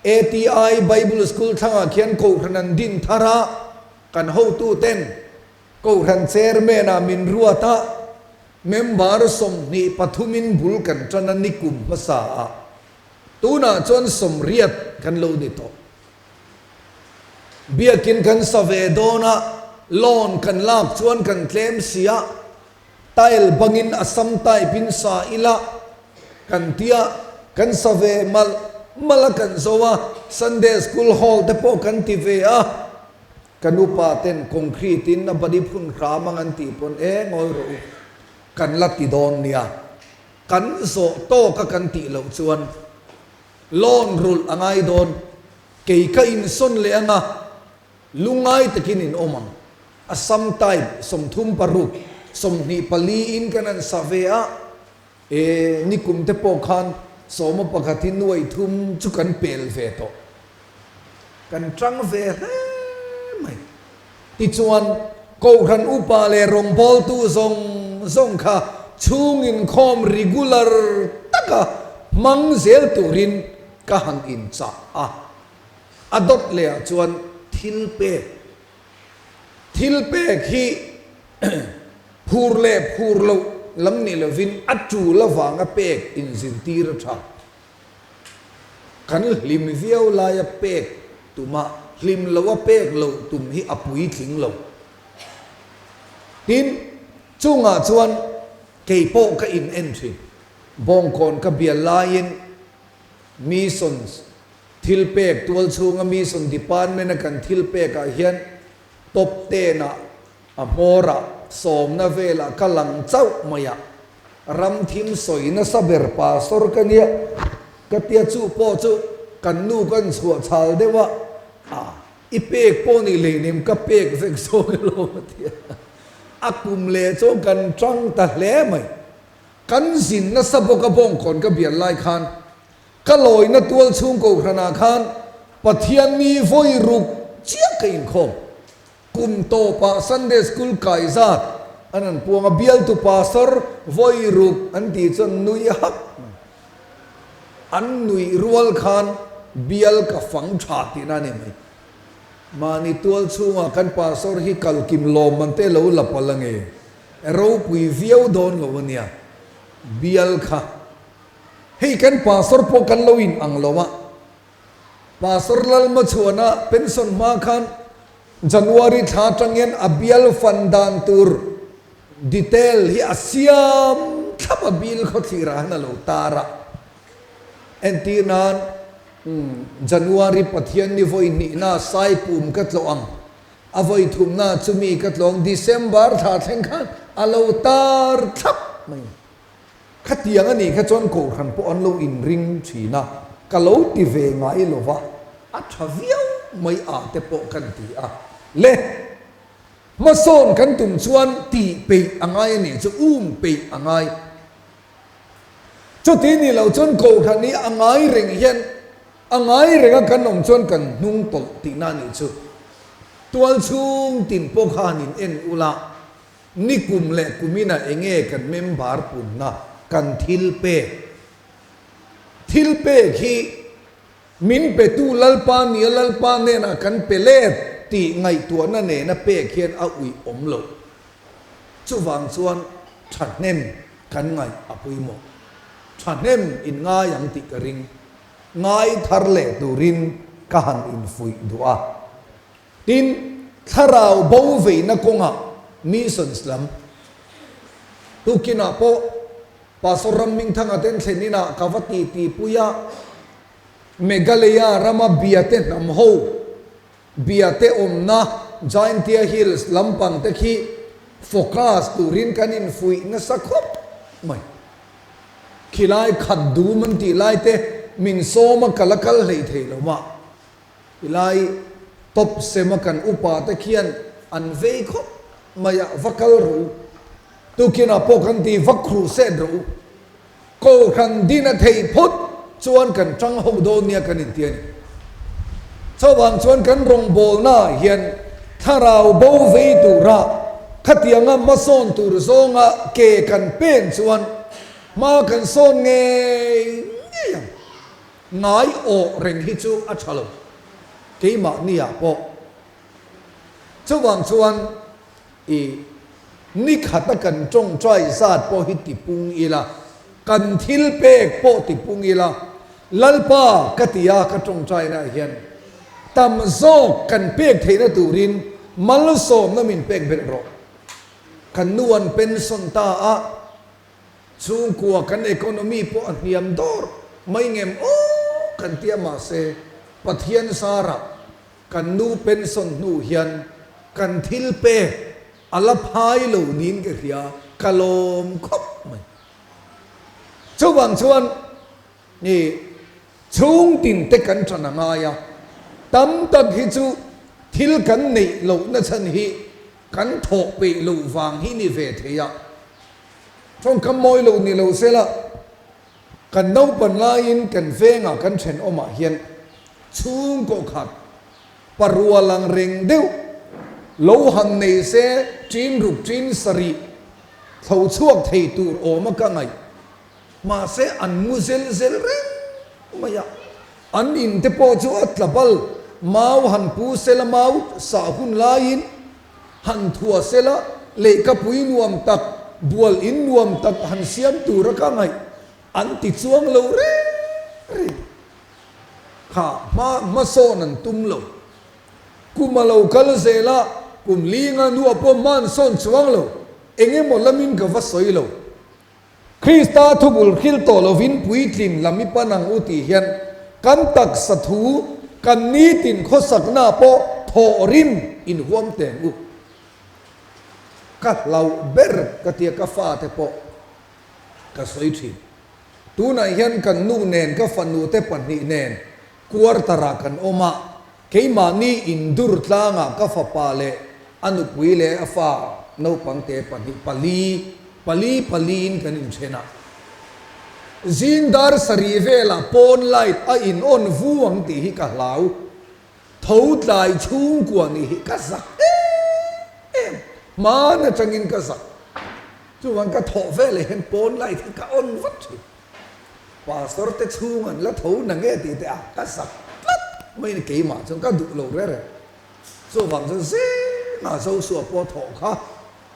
ATI Bible School thlangah khian Kohhran an din thar a, kan hotu ten Kohhran Chairman ah min ruat a, member 23 in bul kan tan a nikum hmasa ah. Tunah chuan 80 kan lo ni tawh. Biakin kan sa ve dawn a, loan kan lak chuan kan tlem si a, tile bangin a sam type in sa ila kan tia, kan sa ve malh malh a kan zo a, Sunday school hall te pawh kan ti ve a, kan upa ten concrete in a body phun hram ang an tih pawn e ngawi rawh u, kan la ti dawn nia, kan zawh tawk a kan tih loh chuan Loan rulh a ngai dawn. Kei ka insawn leh anga lungngai takin in awm ang. Assam type 36, 24 in kan han sa ve a, e nikum te pawh khan 11 hi nuai thum chu kan pel ve tawh. Kan tang ve hle mai. Tichuan, Kohhran upa leh rawngbawltu zawng zawng kha chhung inkhawm regular taka hmang zel turin ka han inchah a. A dawt lehah chuan thil pek, thil pek hi phur leh phur loh lam ni lovin a tul avanga pek inzirtir a tha. Kan hlim viau laia pek tuma hlim loa pek loh tum hi a puitling lo. Tin, chungah chuan kei pawh ka in en thin. Bawngkawn ka bial laiin Missions thil pek tual chhunga Mission Department a kan thil pekah hian top ten ah A hmawrah sawmna velah ka lang chauh mai a, ram thim sawi nasa ber pastor ka nia ka tia chu pawh chu kan nu kan chhuah chhal deuh a, a i pek pawh nih lei nem ka pek vek zawk elo a ti a, a kum leh chuan kan tang ta hle mai. Kan zin nasa bawk a bawngkawn ka bial lai khan ka lawina tual chhung kohhranah khan Pathian mi vawi ruk chiah ka inkhawm. Kum tawpah Sunday School kai zat an han puang a, bialtu pastor vawi ruk an tih chuan nui hak mai. An nuih rual khan bial ka fang tha tihna a ni mai. Mahni tual chhungah kan pastor hi kalkim lawm man te lo la palh ange, ropui viau dawn lo a nia bial kha. Hei kan pastor pawh kan lo in ang lo a. Pastor Lalmachhuana pension hma khan January thla atangin a bial fan dan tur detail hi a siam thlap a, bill khawthlir ah han a lo tar a. Entir nan January Pathian ni vawi hnihna Saipum ka tlawh ang. A vawi thumna chu mi ka tlawng December thla thleng khan a lo tar thlap mai. Khatiang a nih kha chuan kohhran pawh an lo inring thin a, ka lo ti ve ngai lo va, a tha viau mai a te pawh kan ti a. Le, hmasawn kan tum chuan tih peih a ngai a nih chu, um peih a ngai. Chuti ni lo chuan kohhran hi a ngai reng hian a ngai renga kan awm chuan kan hnung tawlh tihna a nih chu. Tual chhung tin pawh khan in en ula, ni kum leh kumina enge kan member punna kan thil pek. Thil pek hi min petu Lalpa nia Lalpa hnenah kan pe let tih ngaihtuahna nena pek hian a uih awm lo. Chuvang chuan thahnem kan ngaih a pawimawh. Thahnem in ngai ang tih ka ring. Ngai thar leh turin ka han infuih duh a. Tin, thlarau bo veina kawngah missions lam tukinah pawh Pastor Rammingthanga ten thlen inah ka va titi pui a, Meghalaya rama biate hnam ho Biate awmna Jaintia Hills lampang te khi focus turin kan infuih nasa khawp mai. Khilai khat dum an tih lai te min sawm a kal a kal hleih thei lo mah. Khilai top sem a kan upa te khian an vei khawp mai a, va kal rawh u. Tukinah pawh kan ti va crusade rawh u. Kohhran din a theih phawt chuan kan tang ho dawn nia kan inti a ni. Chuvang chuan kan rawngbawlnaah hian thlarau bo vei tura khatianga hmasawn tur zawnga ke kan pen chuan hma kan sawn ngei ngei ang. Ngai awh reng hi chu a tha lo keimahniah pawh. Chuvang chuan I ni khata kan tawngtai zat pawh hi tipung ila, kan thil pek pawh tipung ila, Lalpa ka ti a ka tawngtainaah hian tam zawk kan pek theihna turin malsawmna min pek belh rawh. Kan nu an pension ta a, chhungkua kan economy pawh a hniam dawr mai ngem aw kan ti a mahse Pathian zarah Kan nu pension hnu hian kan thil pek a la phai lo niin ka hria, ka lawm khawp mai. Chuvang chuan i chhung tin te kan tan a ngai a, tam tak hi chu thil kan neih lohna chhan hi kan thawh peih loh vang hi ni ve thei a, tawngkam mawi lo ni lo sela Kan naupan laiin kan vengah kan thenawmah hian chhungkaw khat parua lang reng deuh lo han nei se ṭin ruk ṭin sarih thlo chhuak thei tur awm a ka ngaih. Mahse an mu zel zel reng mai a, an in te pawh chu a tla bal mau han pu sela mau sah hun laiin han thua sela lehkapui nuam tak, bual in nuam tak han siam tura ka ngaih an ti chuang lo reng reng. Kha hma hmasawn an tum lo. Kum a lo kal zel a, kum linga nuah pawh hma an sawn chuang lo. Eng emaw lamin ka va sawi lo. Krista thubul hril tawh lovin puitlin lam i pan ang u tih hian kan taksa thu kan nitin khawsakna pawh thawh rim inhuam teng u. Ka hlauh ber ka tia ka fate pawh ka sawi thin. Tunah hian kan nu nen ka fanu te pahnih nen quarter-ah kan awm a, keimahni indur tlangah ka fapa leh a nupui leh a fa naupang te pahnih pali Pali paliin kan inthen a, zing dar sarih velah pawn light a in on vu ang tih hi ka hlau, tho tlai chhungkua nih hi ka zak em em, hman atangin ka zak, chuvang ka thawh veleh hian pawn light hi ka on vat thin, pastor te chhung an la tho na nge tih te a ka zak tlat mai a ni keimah chuan ka duh lo rere, chuvang chuan zingah Joshua pawh thawh kha.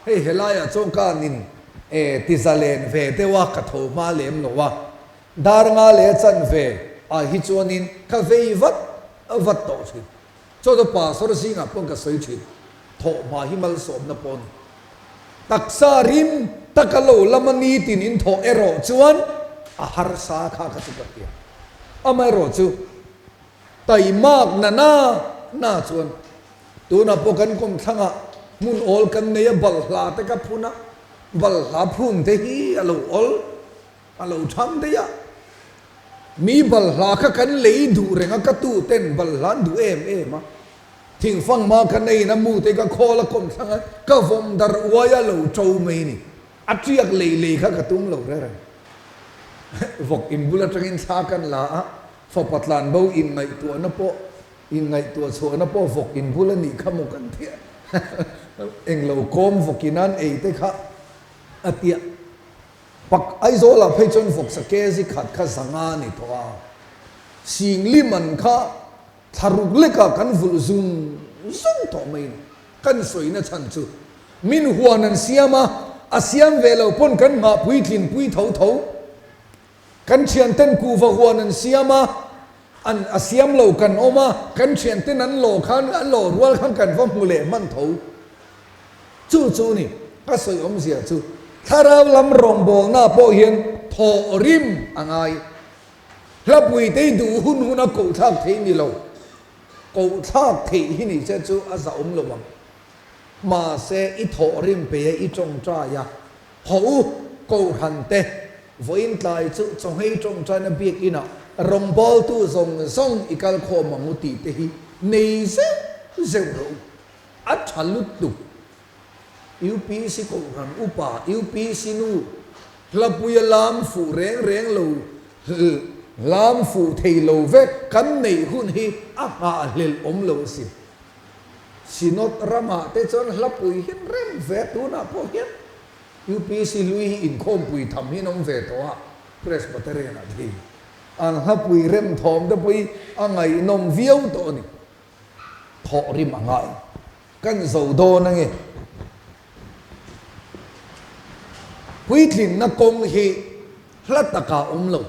Hei helaiah chuan ka nin e ti zalen ve deuh a, ka tho hma lem lo a, dar nga leh a chanve ah hi chuanin ka vei vat vat tawh thin. Chaw chu pastor zingah pawn ka sawi thin, thawh hma hi malsawmna pawh a ni. Taksa rim taka lo lama nitin in thawh erawh chuan a harsa kha ka chu ka hria. Amaherawhchu taimak na na na chuan. Tunah pawh kan kawmthlangah hmun awl kan nei a, balhla te ka phun a, balhla phun te hi a lo awl, a lo thang daih a. Mi balhla kha kan lei duh reng a, ka tu ten balhla an duh em em a. Thingfang ma ka neiin a mu te ka khawl a kawmthlang a, ka vawm dar uai a lo to mai ni. A tiak lei lei kha ka tum lo reng reng. Vawk in bul atangin thla kan la a, fapa tlanbo inngaihtuahna pawh inngaihtuah chhuahna pawh vawk in bul a nih kha maw kan ti a. Englo kawm vawk in an ei te kha a tia. Pak Aizawlah phei chuan vawksa kg khat kha zanga a ni tawh a, Singli man kha thla ruk lekah kan vulh zung zung tawh mai ni. Kan sawina chhan chu min huan an siam a, a siam ve lo pawn kan nghah puitlin pui tho tho. Kan thianten kuhva huan an siam a, an a siam lo kan awm a, kan thianten an lawh khan an lawh rual khan kan va hmu leh hman tho. Chu chu ni, ka sawi awmzia chu thlarau lam rawngbawlna pawh hian thawh rim a ngai. Hlapuitei duh hun huna kohthlak theih ni lo, kohthlak theih hi ni che chu a zahawm lo ang. Mahse i thawh rim pei a i tawngtai a, Haw u, Kohhran te, vawiin tlai chu chawhmei tawngtaina biakinah rawngbawltu zawng zawng i kal khawm ang u tih te hi nei zeuh zeuh rawh u. A tha lutuk. UPC Kohhran upa, UPC nu, hlapuia lam fuh reng reng lo, lam fuh thei lo vek kan neih hun hi a nghahhlelh awm lo asin. Synod ramah te chuan hlapui hian rem ve tunah pawh hian UPC hlui hi inkhawmpui tham hian awm ve tawh a, Presbyterian ah thei an hlapui rem thawm te pawh hi a ngaihnawm viau tawh a ni. Thawh rim a ngai. Kan zo dawn ange. Puitlinna kawng hi hla takah awm lo.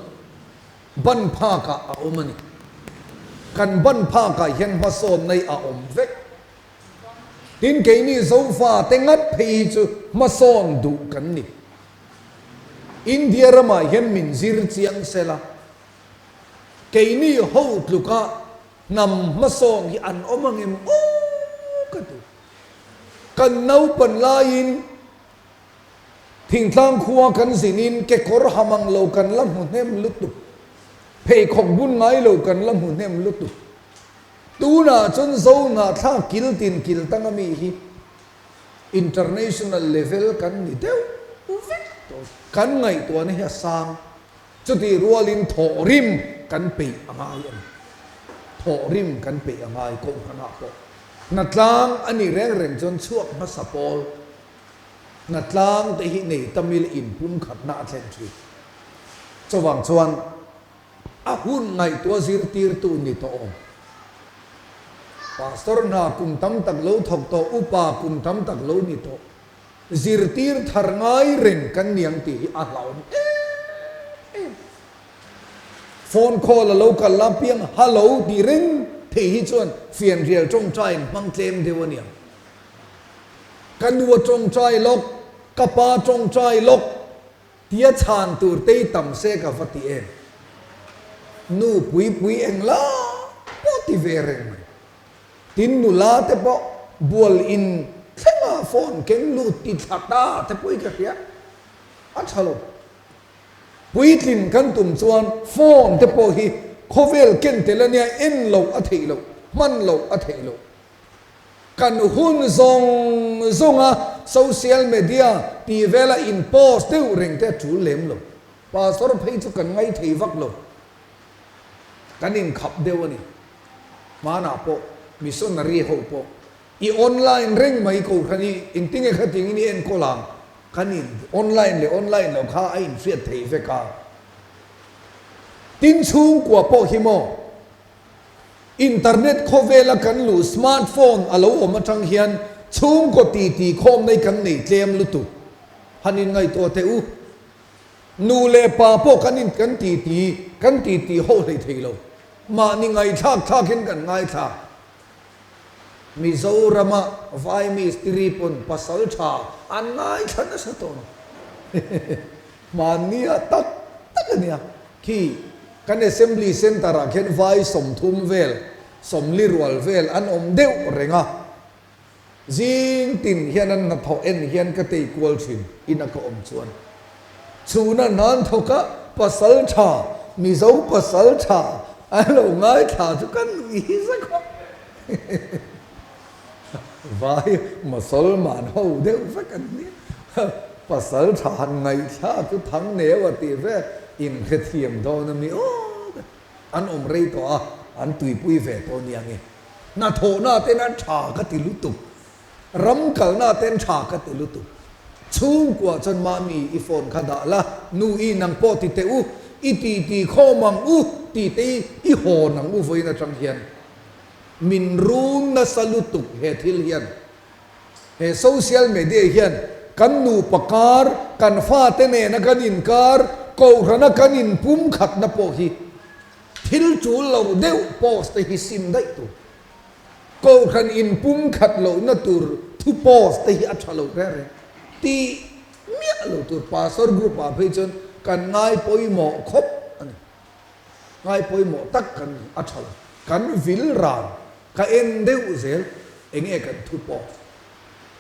Ban phakah a awm a ni. Kan ban phakah hian hmasawnna hi a awm vek. Tin, keini Zofa te ngat phei hi chu hmasawn duh kan ni. India ramah hian min zir chiang sela, keini ho tluka hnam hmasawn hi an awm ang em aw ka ti. Kan naupan laiin Thingtlang khua kan zinin kekawr ha mang lo kan la hmu hnem lutuk. Pheikhawk bun ngai lo kan la hmu hnem lutuk. Tunah chuan zo ngah thlak kil tin kil tang ami hi international level kan ni deuh vek tawh. Kan ngaihtuahna hi a sang. Chutih rualin thawhrim kan peih a ngai a ni. Thawhrim kan peih a ngai kohhranah pawh. Hnatlang a nih reng reng chuan chhuak hmasa pawl. Hnatlang te hi nei tam ila inpumkhatna a thlen thin. Chuvang chuan a hun ngaihtuah zirtirtu ni tawh awm. Pastor hna kum tam tak lo thawk tawh, upa kum tam tak lo ni tawh, zirtir thar ngai reng kan ni ang tih hi a hlauhawm em em. Phone call a lo kal la piang hallo tih reng thei hi chuan fianrial tawngtai in hmang tlem deuh a niang. Ka nu a tawngtai lawk, ka pa tawngtai lawk tia chhan tur tei tam se ka va ti em? Nu pui pui eng la pawh ti ve reng mai. Tin nula te pawh bual in thlenga phone keng lut ti thla ta te pawh i ka hria. A tha lo. Puitlin kan tum chuan phone te pawh hi khawvel ken tel ania en loh a theih loh, hman loh a theih loh. Kan hun zawng zawnga social media tih vela in post deuh reng te a tul lem lo. Pastor phei chu kan ngai thei vak lo. Kan inkhap deuh a ni. Hmanah pawh missionary ho pawh i online reng mai kohhran i engtinge khating in i enkawl ang kan in online leh online lo kha a inhriat thei vek a. Tin chhungkua pawh hi maw Internet khawvela kan luh smart phone a lo awm atang hian chhungkaw titi khawm nei kan nei tlem lutuk. Han in ngaihtuah teh u. Nu leh pa pawh kan in kan titi kan titi ho hlei thei lo. Mahni ngaihthlak thlakin kan ngaithla. Mizorama vai mistiri pawn pasal tha an ngaithla nasa tawh lo. Hmannia tak tak a nia. Khi kan Assembly Centre ah khian vai 30 vel, 40 rual vel an awm deuh reng a. Zing tin hian an hnathawh en hian ka tei kual thin ina ka awm chuan. Chhuna nan thawk a pasal tha, Mizo pasal tha an lo ngaithla chu ka nui hi za khawp. Vai Mosolman ho deuh vek an ni. Pasal tha han ngaithla chu thang neu a tih ve inhrethiam dawn a mi aw. An awm rei tawh a, an tuipui ve tawh nia nge. Hnathawhna ten a tha ka ti lutuk, ram kalna ten tha ka ti lutuk. Chhungkua chuan mami i phone kha dah la, nu i nang pawh ti teh u, i ti ti khawm ang u ti te i i hawn ang u vawiin atang hian. Min run nasa lutuk he thil hian. He social media hian kan nupa kar, kan fate nena kan inkar, kohhrana kan inpumkhatna pawh hi thil tul lo deuh post te hi sim daih tur. Kohhran inpumkhat lohna tur thu post te hi a tha lo reng reng. Tih miah lo tur pastor group ah phei chuan kan ngai pawimawh khawp a ni. Ngai pawimawh tak kan ni, a tha lo. Kan vil ran Ka en deuh zel, enge kan thu pawh.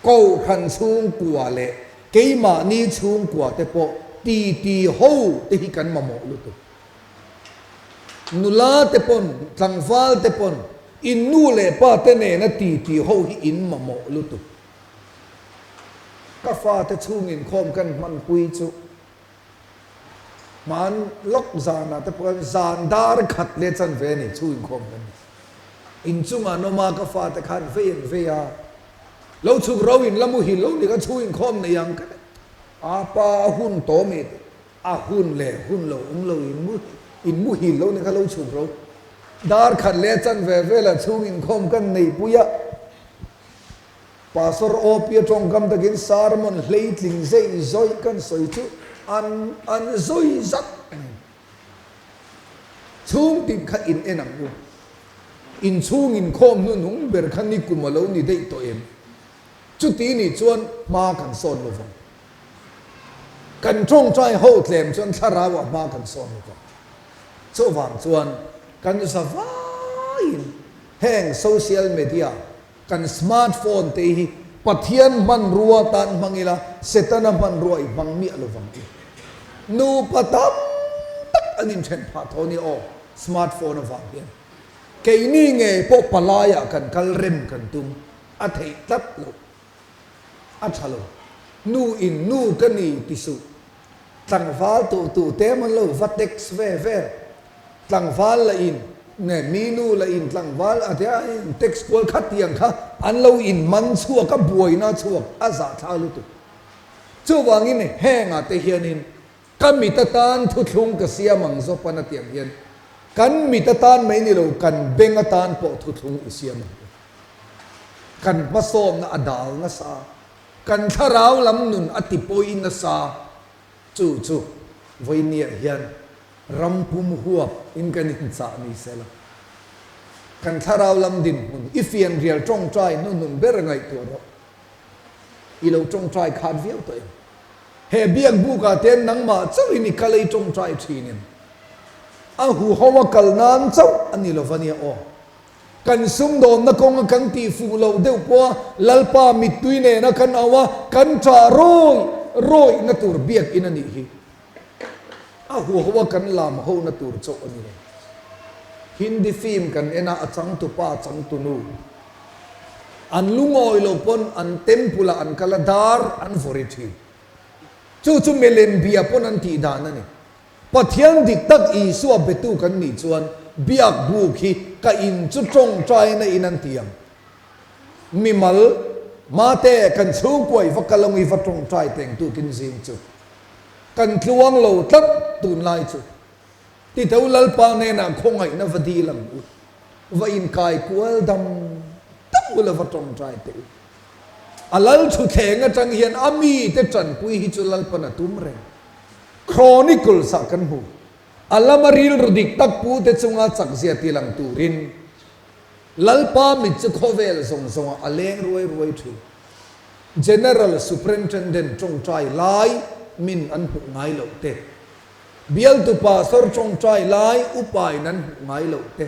Kohhran chhungkua leh keimahni chhungkua te pawh titi ho te hi kan mamawh lutuk. Nula te pawn, tlangval te pawn, in nu leh pa te nena titi ho hi in mamawh lutuk. Ka fate chhung inkhawm kan hmanpui chu Hman lawk zanah te pawh hian zan dar khat leh chan ve a ni, chhu inkhawm kan ni. Inchungah an awm a, ka fate khan vei an vei a, lo chhuk ro in la muhil lo ni kha chhu inkhawm nei ang ka ti. A pa a hun tawh mi te, a hun leh hun lo awm lo in mu in muhil lo ni kha lo chhuk ro. Dar khat leh chan ve velah chhung inkhawm kan neihpui a. Pastor Opia tawngkam takin sermon hleitling zei zawih kan sawi chu an an zawi zat a ni. Chhung tin kha in en ang u. In chhung inkhawm hnuhnung ber kha nikum a lo ni daih tawh em? Chuti nih chuan hma kan sawn lo vang. Kan tawngtai ho tlem chuan thlarauah hma kan sawn lo vang. Chuvang chuan kan zavaiin heng social media Kan smartphone te hi Pathian hmanrua tan hmang ila, Setana hmanrua i hmang miah lo vang i. Nupa tam tak an inthen phah tho nia aw, smartphone avang hian. Keini ngei pawh palaiah kan kal rem kan tum, a theih tlat loh. A tha lo. Nu in nu ka ni ti suh. Tlangval tu tu te man lo va text ve vel. Tlangval la in nge mi nu la in tlangval a tia in text kual kha tiang kha an lo in man chhuak a buaina chhuak a zahthlak lutuk. Chuvangin hengah te hianin ka mit atan thuthlung ka siam ang zawpan a tiang hian kan mit atan mai ni lo kan beng atan pawh thuthlung i siam ang u. Kan hmasawmna a dal nasa, kan thlarau lam nun a ti pawi nasa chu chu vawinia hian Ram pum huap in kan inchah ni sela, kan thlarau lam dinhmun i fianrial tawngtai hnuhnun ber ngaihtuah rawh. I lo tawngtai khat viau tawh em? He biak bukah te nangmah chauhin i kal a i tawngtai thin em? A huho a kal nan chauh a ni lo va nia aw. Kan sumdawnna kawnga kan tih fuh loh deuh pawha Lalpa mittui nena kan au a, kan ṭah rawih rawihna tur biakin a nih hi. A huho a kan lam hona tur chauh a ni lo. Hindi film kan en a, a changtupa, a changtunu an lungawi lo pawn an temple ah an kal a, dar an vawri thin. Chu chu milem bia pawn an tih dan a ni. Pathian dik tak Isua betu kan nih chuan biak buk hi ka in chu tawngtaina in an ti ang. Mimal, mate kan chhungkuai va kal angi va tawngtai teng tukin zing chu. Kan tluang lo tlat tunlai chu. Titeu Lalpa hnenah khawngaihna va dil ang u. Va inkai kual dam dam ula va tawngtai teh u. A lal thuthleng atang hian a mite tanpui hi chu Lalpan a tum reng. Chronicles ah kan hmu. A lama rilru dik tak pu te chunga chakzia tilang turin Lalpa mit chu khawvel zawng zawngah a leng ruai ruai thin. General Superintendent tawngtai lai min an hmuh ngai loh te, Bialtu Pastor tawngtai lai upain an hmuh ngai loh te,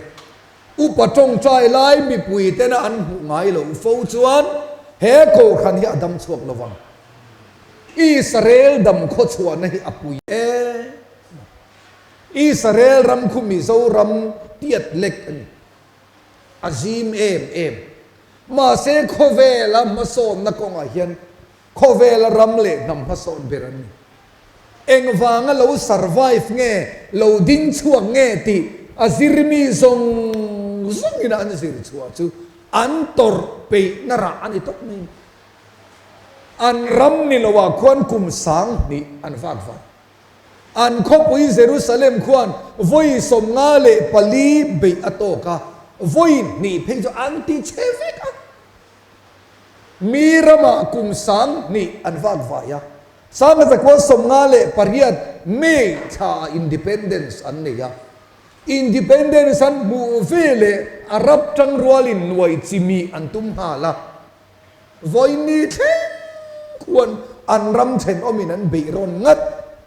Upa tawngtai lai mipui tena an hmuh ngai loh fo chuan. He kohhran hi a dam chhuak lo vang. Israel dam khawchhuahna hi a pui em a. Israel ram khu Mizoram tiat lek a ni. A zim em em. Mahse khawvela hmasawnna kawngah hian khawvela ram leh hnam hmasawn ber an ni. Engvanga lo survive nge, lo ding chhuak nge tih a zirmi zawng zawngin an zir chhuah chu an tawrh peihna rah a ni tawp mai. An ram ni loah khuan kum 2000 an vak vak. An khawpui Jerusalem khuan vawi 54 beih a tawk a, vawi hnih phei chu an ti chhe vek a. Mi ramah kum 2000 an vak vai a, 1958 May thlaah Independence an nei a. Independence an hmuh veleh Arab tangrualin nuai chimi an tum nghal a. Vawiini thleng khuan an ram thenawmin an beih rawn ngat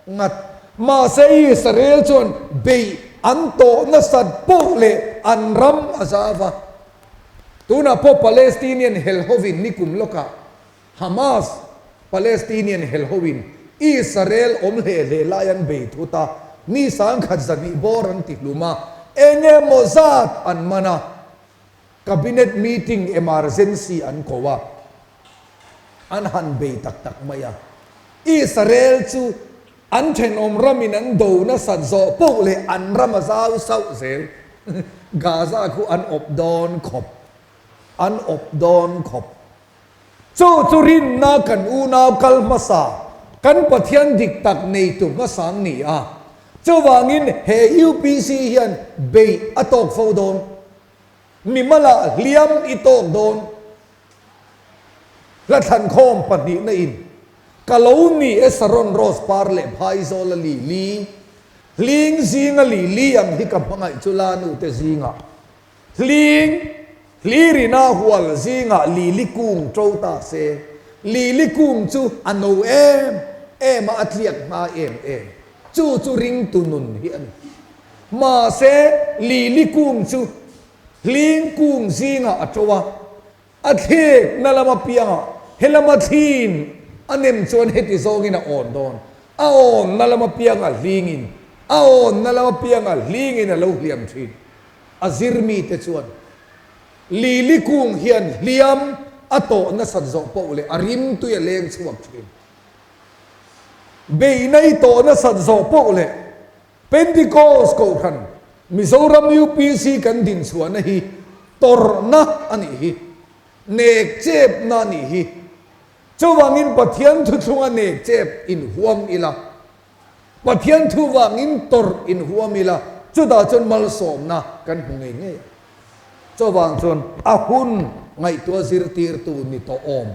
ngat. Mahse Israel chuan beih an tawh nasat poh leh an ram a zau a. Tunah pawh Palestinian hel hovin nikum lawkah Hamas, Palestinian hel hovin Israel awm hle hle lai an bei thut a, mi sangkhat zahnih bawr an ti hlum a, eng emaw zat an man a. Cabinet meeting emergency an ko a, an han bei tak tak mai a. Israel chu an thenawm ramin an do nasat zawh poh leh an ram a zau sauh zel. Gaza khu an awp dawn khawp, an awp dawn khawp. Chu chu rinna kan unau kal hmasa, kan Pathian dik tak neitu hmasa an ni a. Chuvangin he UPC hian beih a tawk fo dawn. Mimala hliam i tawk dawn. Hla thlankhawm pahnihna in ka lo ni e Saron Rose par leh Phaizawl a li li, hling zinga li li ang hi ka hmangaih chu la nu te zingah hling hlirina hual zingah li li kung to ta se, li li kung chu a no em em a a tliak hma em em. Chu chu ringtu nun hi a ni. Mahse, lili kung chu hling kung zingah a to a, a thlekna lama piangah he lama thlin a nem chuan heti zawngin a awn dawn. A awnna lama piangah hlingin, a awnna lama piangah hlingin a lo hliam thin. A zir mite chuan lili kung hian hliam a tawh nasat zawh poh leh a rimtui a leng chhuak thin. Beihna i tawh nasat zawh poh leh Pentecost Kohhran Mizoram UPC kan dinchhuahna hi tawrhna a nih hi, nek chepna a nih hi. Chuvangin Pathian thuthlunga nek chep inhuam ila, Pathian thu vangin tawrh inhuam ila, chutah chuan malsawmna kan hmu ngei ngei ang. Chuvang chuan a hun ngaihtuah zirtirtu ni tawh awm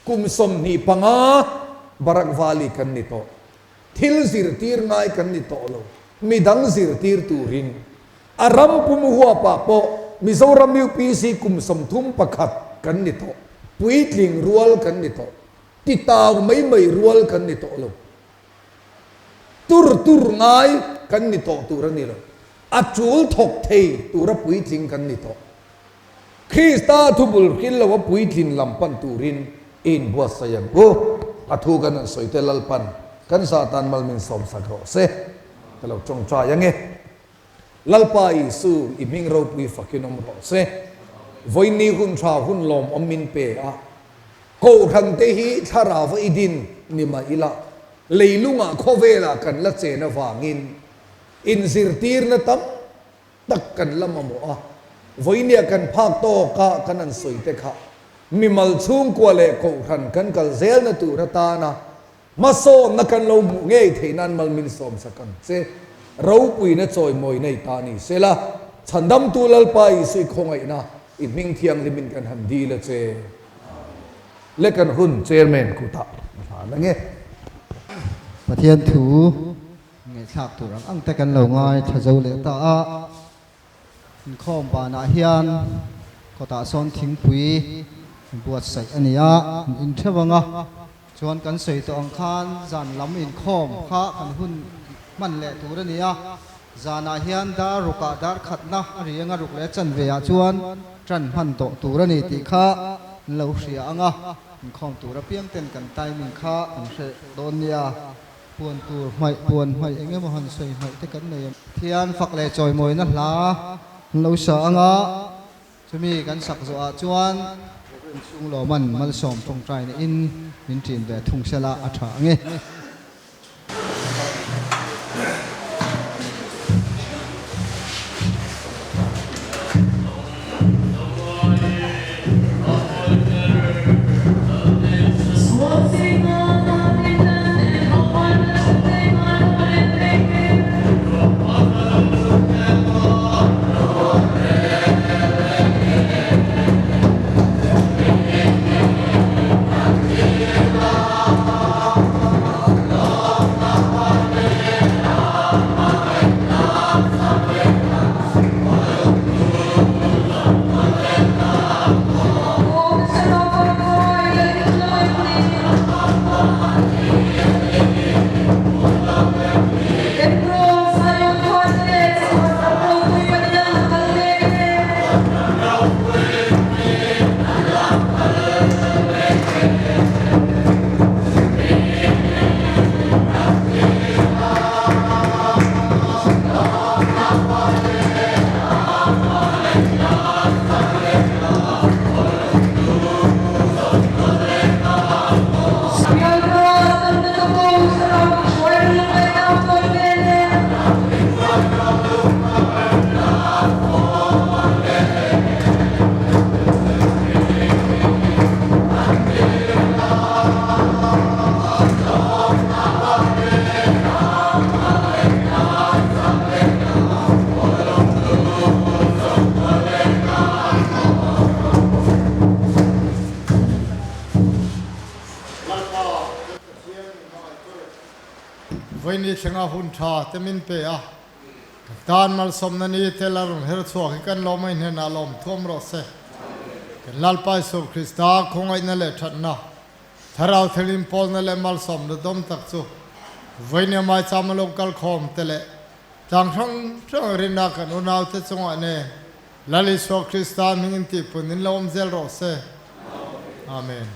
kum 25 Barak Valley kan ni tawh. Thil zirtir ngai kan ni tawh lo, midang zirtir turin. A ram pum huapah pawh Mizoram UPC kum 31 kan ni tawh, puitling rual kan ni tawh, titau mai mai rual kan ni tawh lo. Tur tur ngai kan ni tawh tur a ni lo, a tul thawk thei tura puitling kan ni tawh. Krista thubul hril lo a puitlin lam pan turin i inbuatsaih ang u. A thu kan han sawi te Lalpan kan zah tan mal min sawmsak rawh se. Ka lo tawngtai ang e. Lalpa Isu i hming ropui fakin awm rawh se. Vawiinni hun tha hun lawmawm min pe a. Kohhran te hi thlarau a i din ni mah ila leilungah khawvelah kan la chen avangin inzirtirna tam tak kan la mamawh a, vawinia kan phak tawka kan an sawi te kha mimal chhungkua leh kohhran kan kal zelna tur atana hmasawnna kan lo hmuh ngei theih nan mal min sawmsak ang che. Ropuina chawimawi nei ta ni sela, Chhandamtu Lalpa Isui khawngaihna i hming thianghlimin kan han dil a che. Le kan hun Chairman kutah a hlan ange.
Pathian thu Ngaihthlak tur ang ang te kan lo ngai tha zo leh ta a, inkhawm banah hian kawtah sawn thingpui buatsaih a ni a, an in theuh ang a, chuan kan sawi tawh ang khan zan lam inkhawm kha kan hun hman leh tur a ni a, zanah hian dar rukah dar khatna a ri anga ruk leh chanve ah chuan tan hman tawh tur a ni tih kha. an lo hria ang a, inkhawm tur apiang ten kan timing kha an hre dawn nia. Puan tur hmaih puan hmaih eng emaw han sawi hmaih te kan nei em? Thian fak leh chawimawina hla an lo sa ang a, chumi kan sak zawhah chuan Reverend Chunglawman Malsawm tawngtaina in min ṭin ve thung sela a ṭha ang e.
Vawiini thlenga hun tha te min pe a, kan tan malsawmna ni te la rawn her chhuak hi kan lawm a inhnenah lawm thuam rawh se. Kan Lalpa Isua Krista khawngaihna leh thatna, Thlarau thilin pawlna leh malsawmna dawm tak chu vawinia maichama lo kal khawm te leh tlang hrang hrang rinna kan unaute chungah nen Lal Isua Krista hmingin tihpun in lo awm zel rawh se. Amen.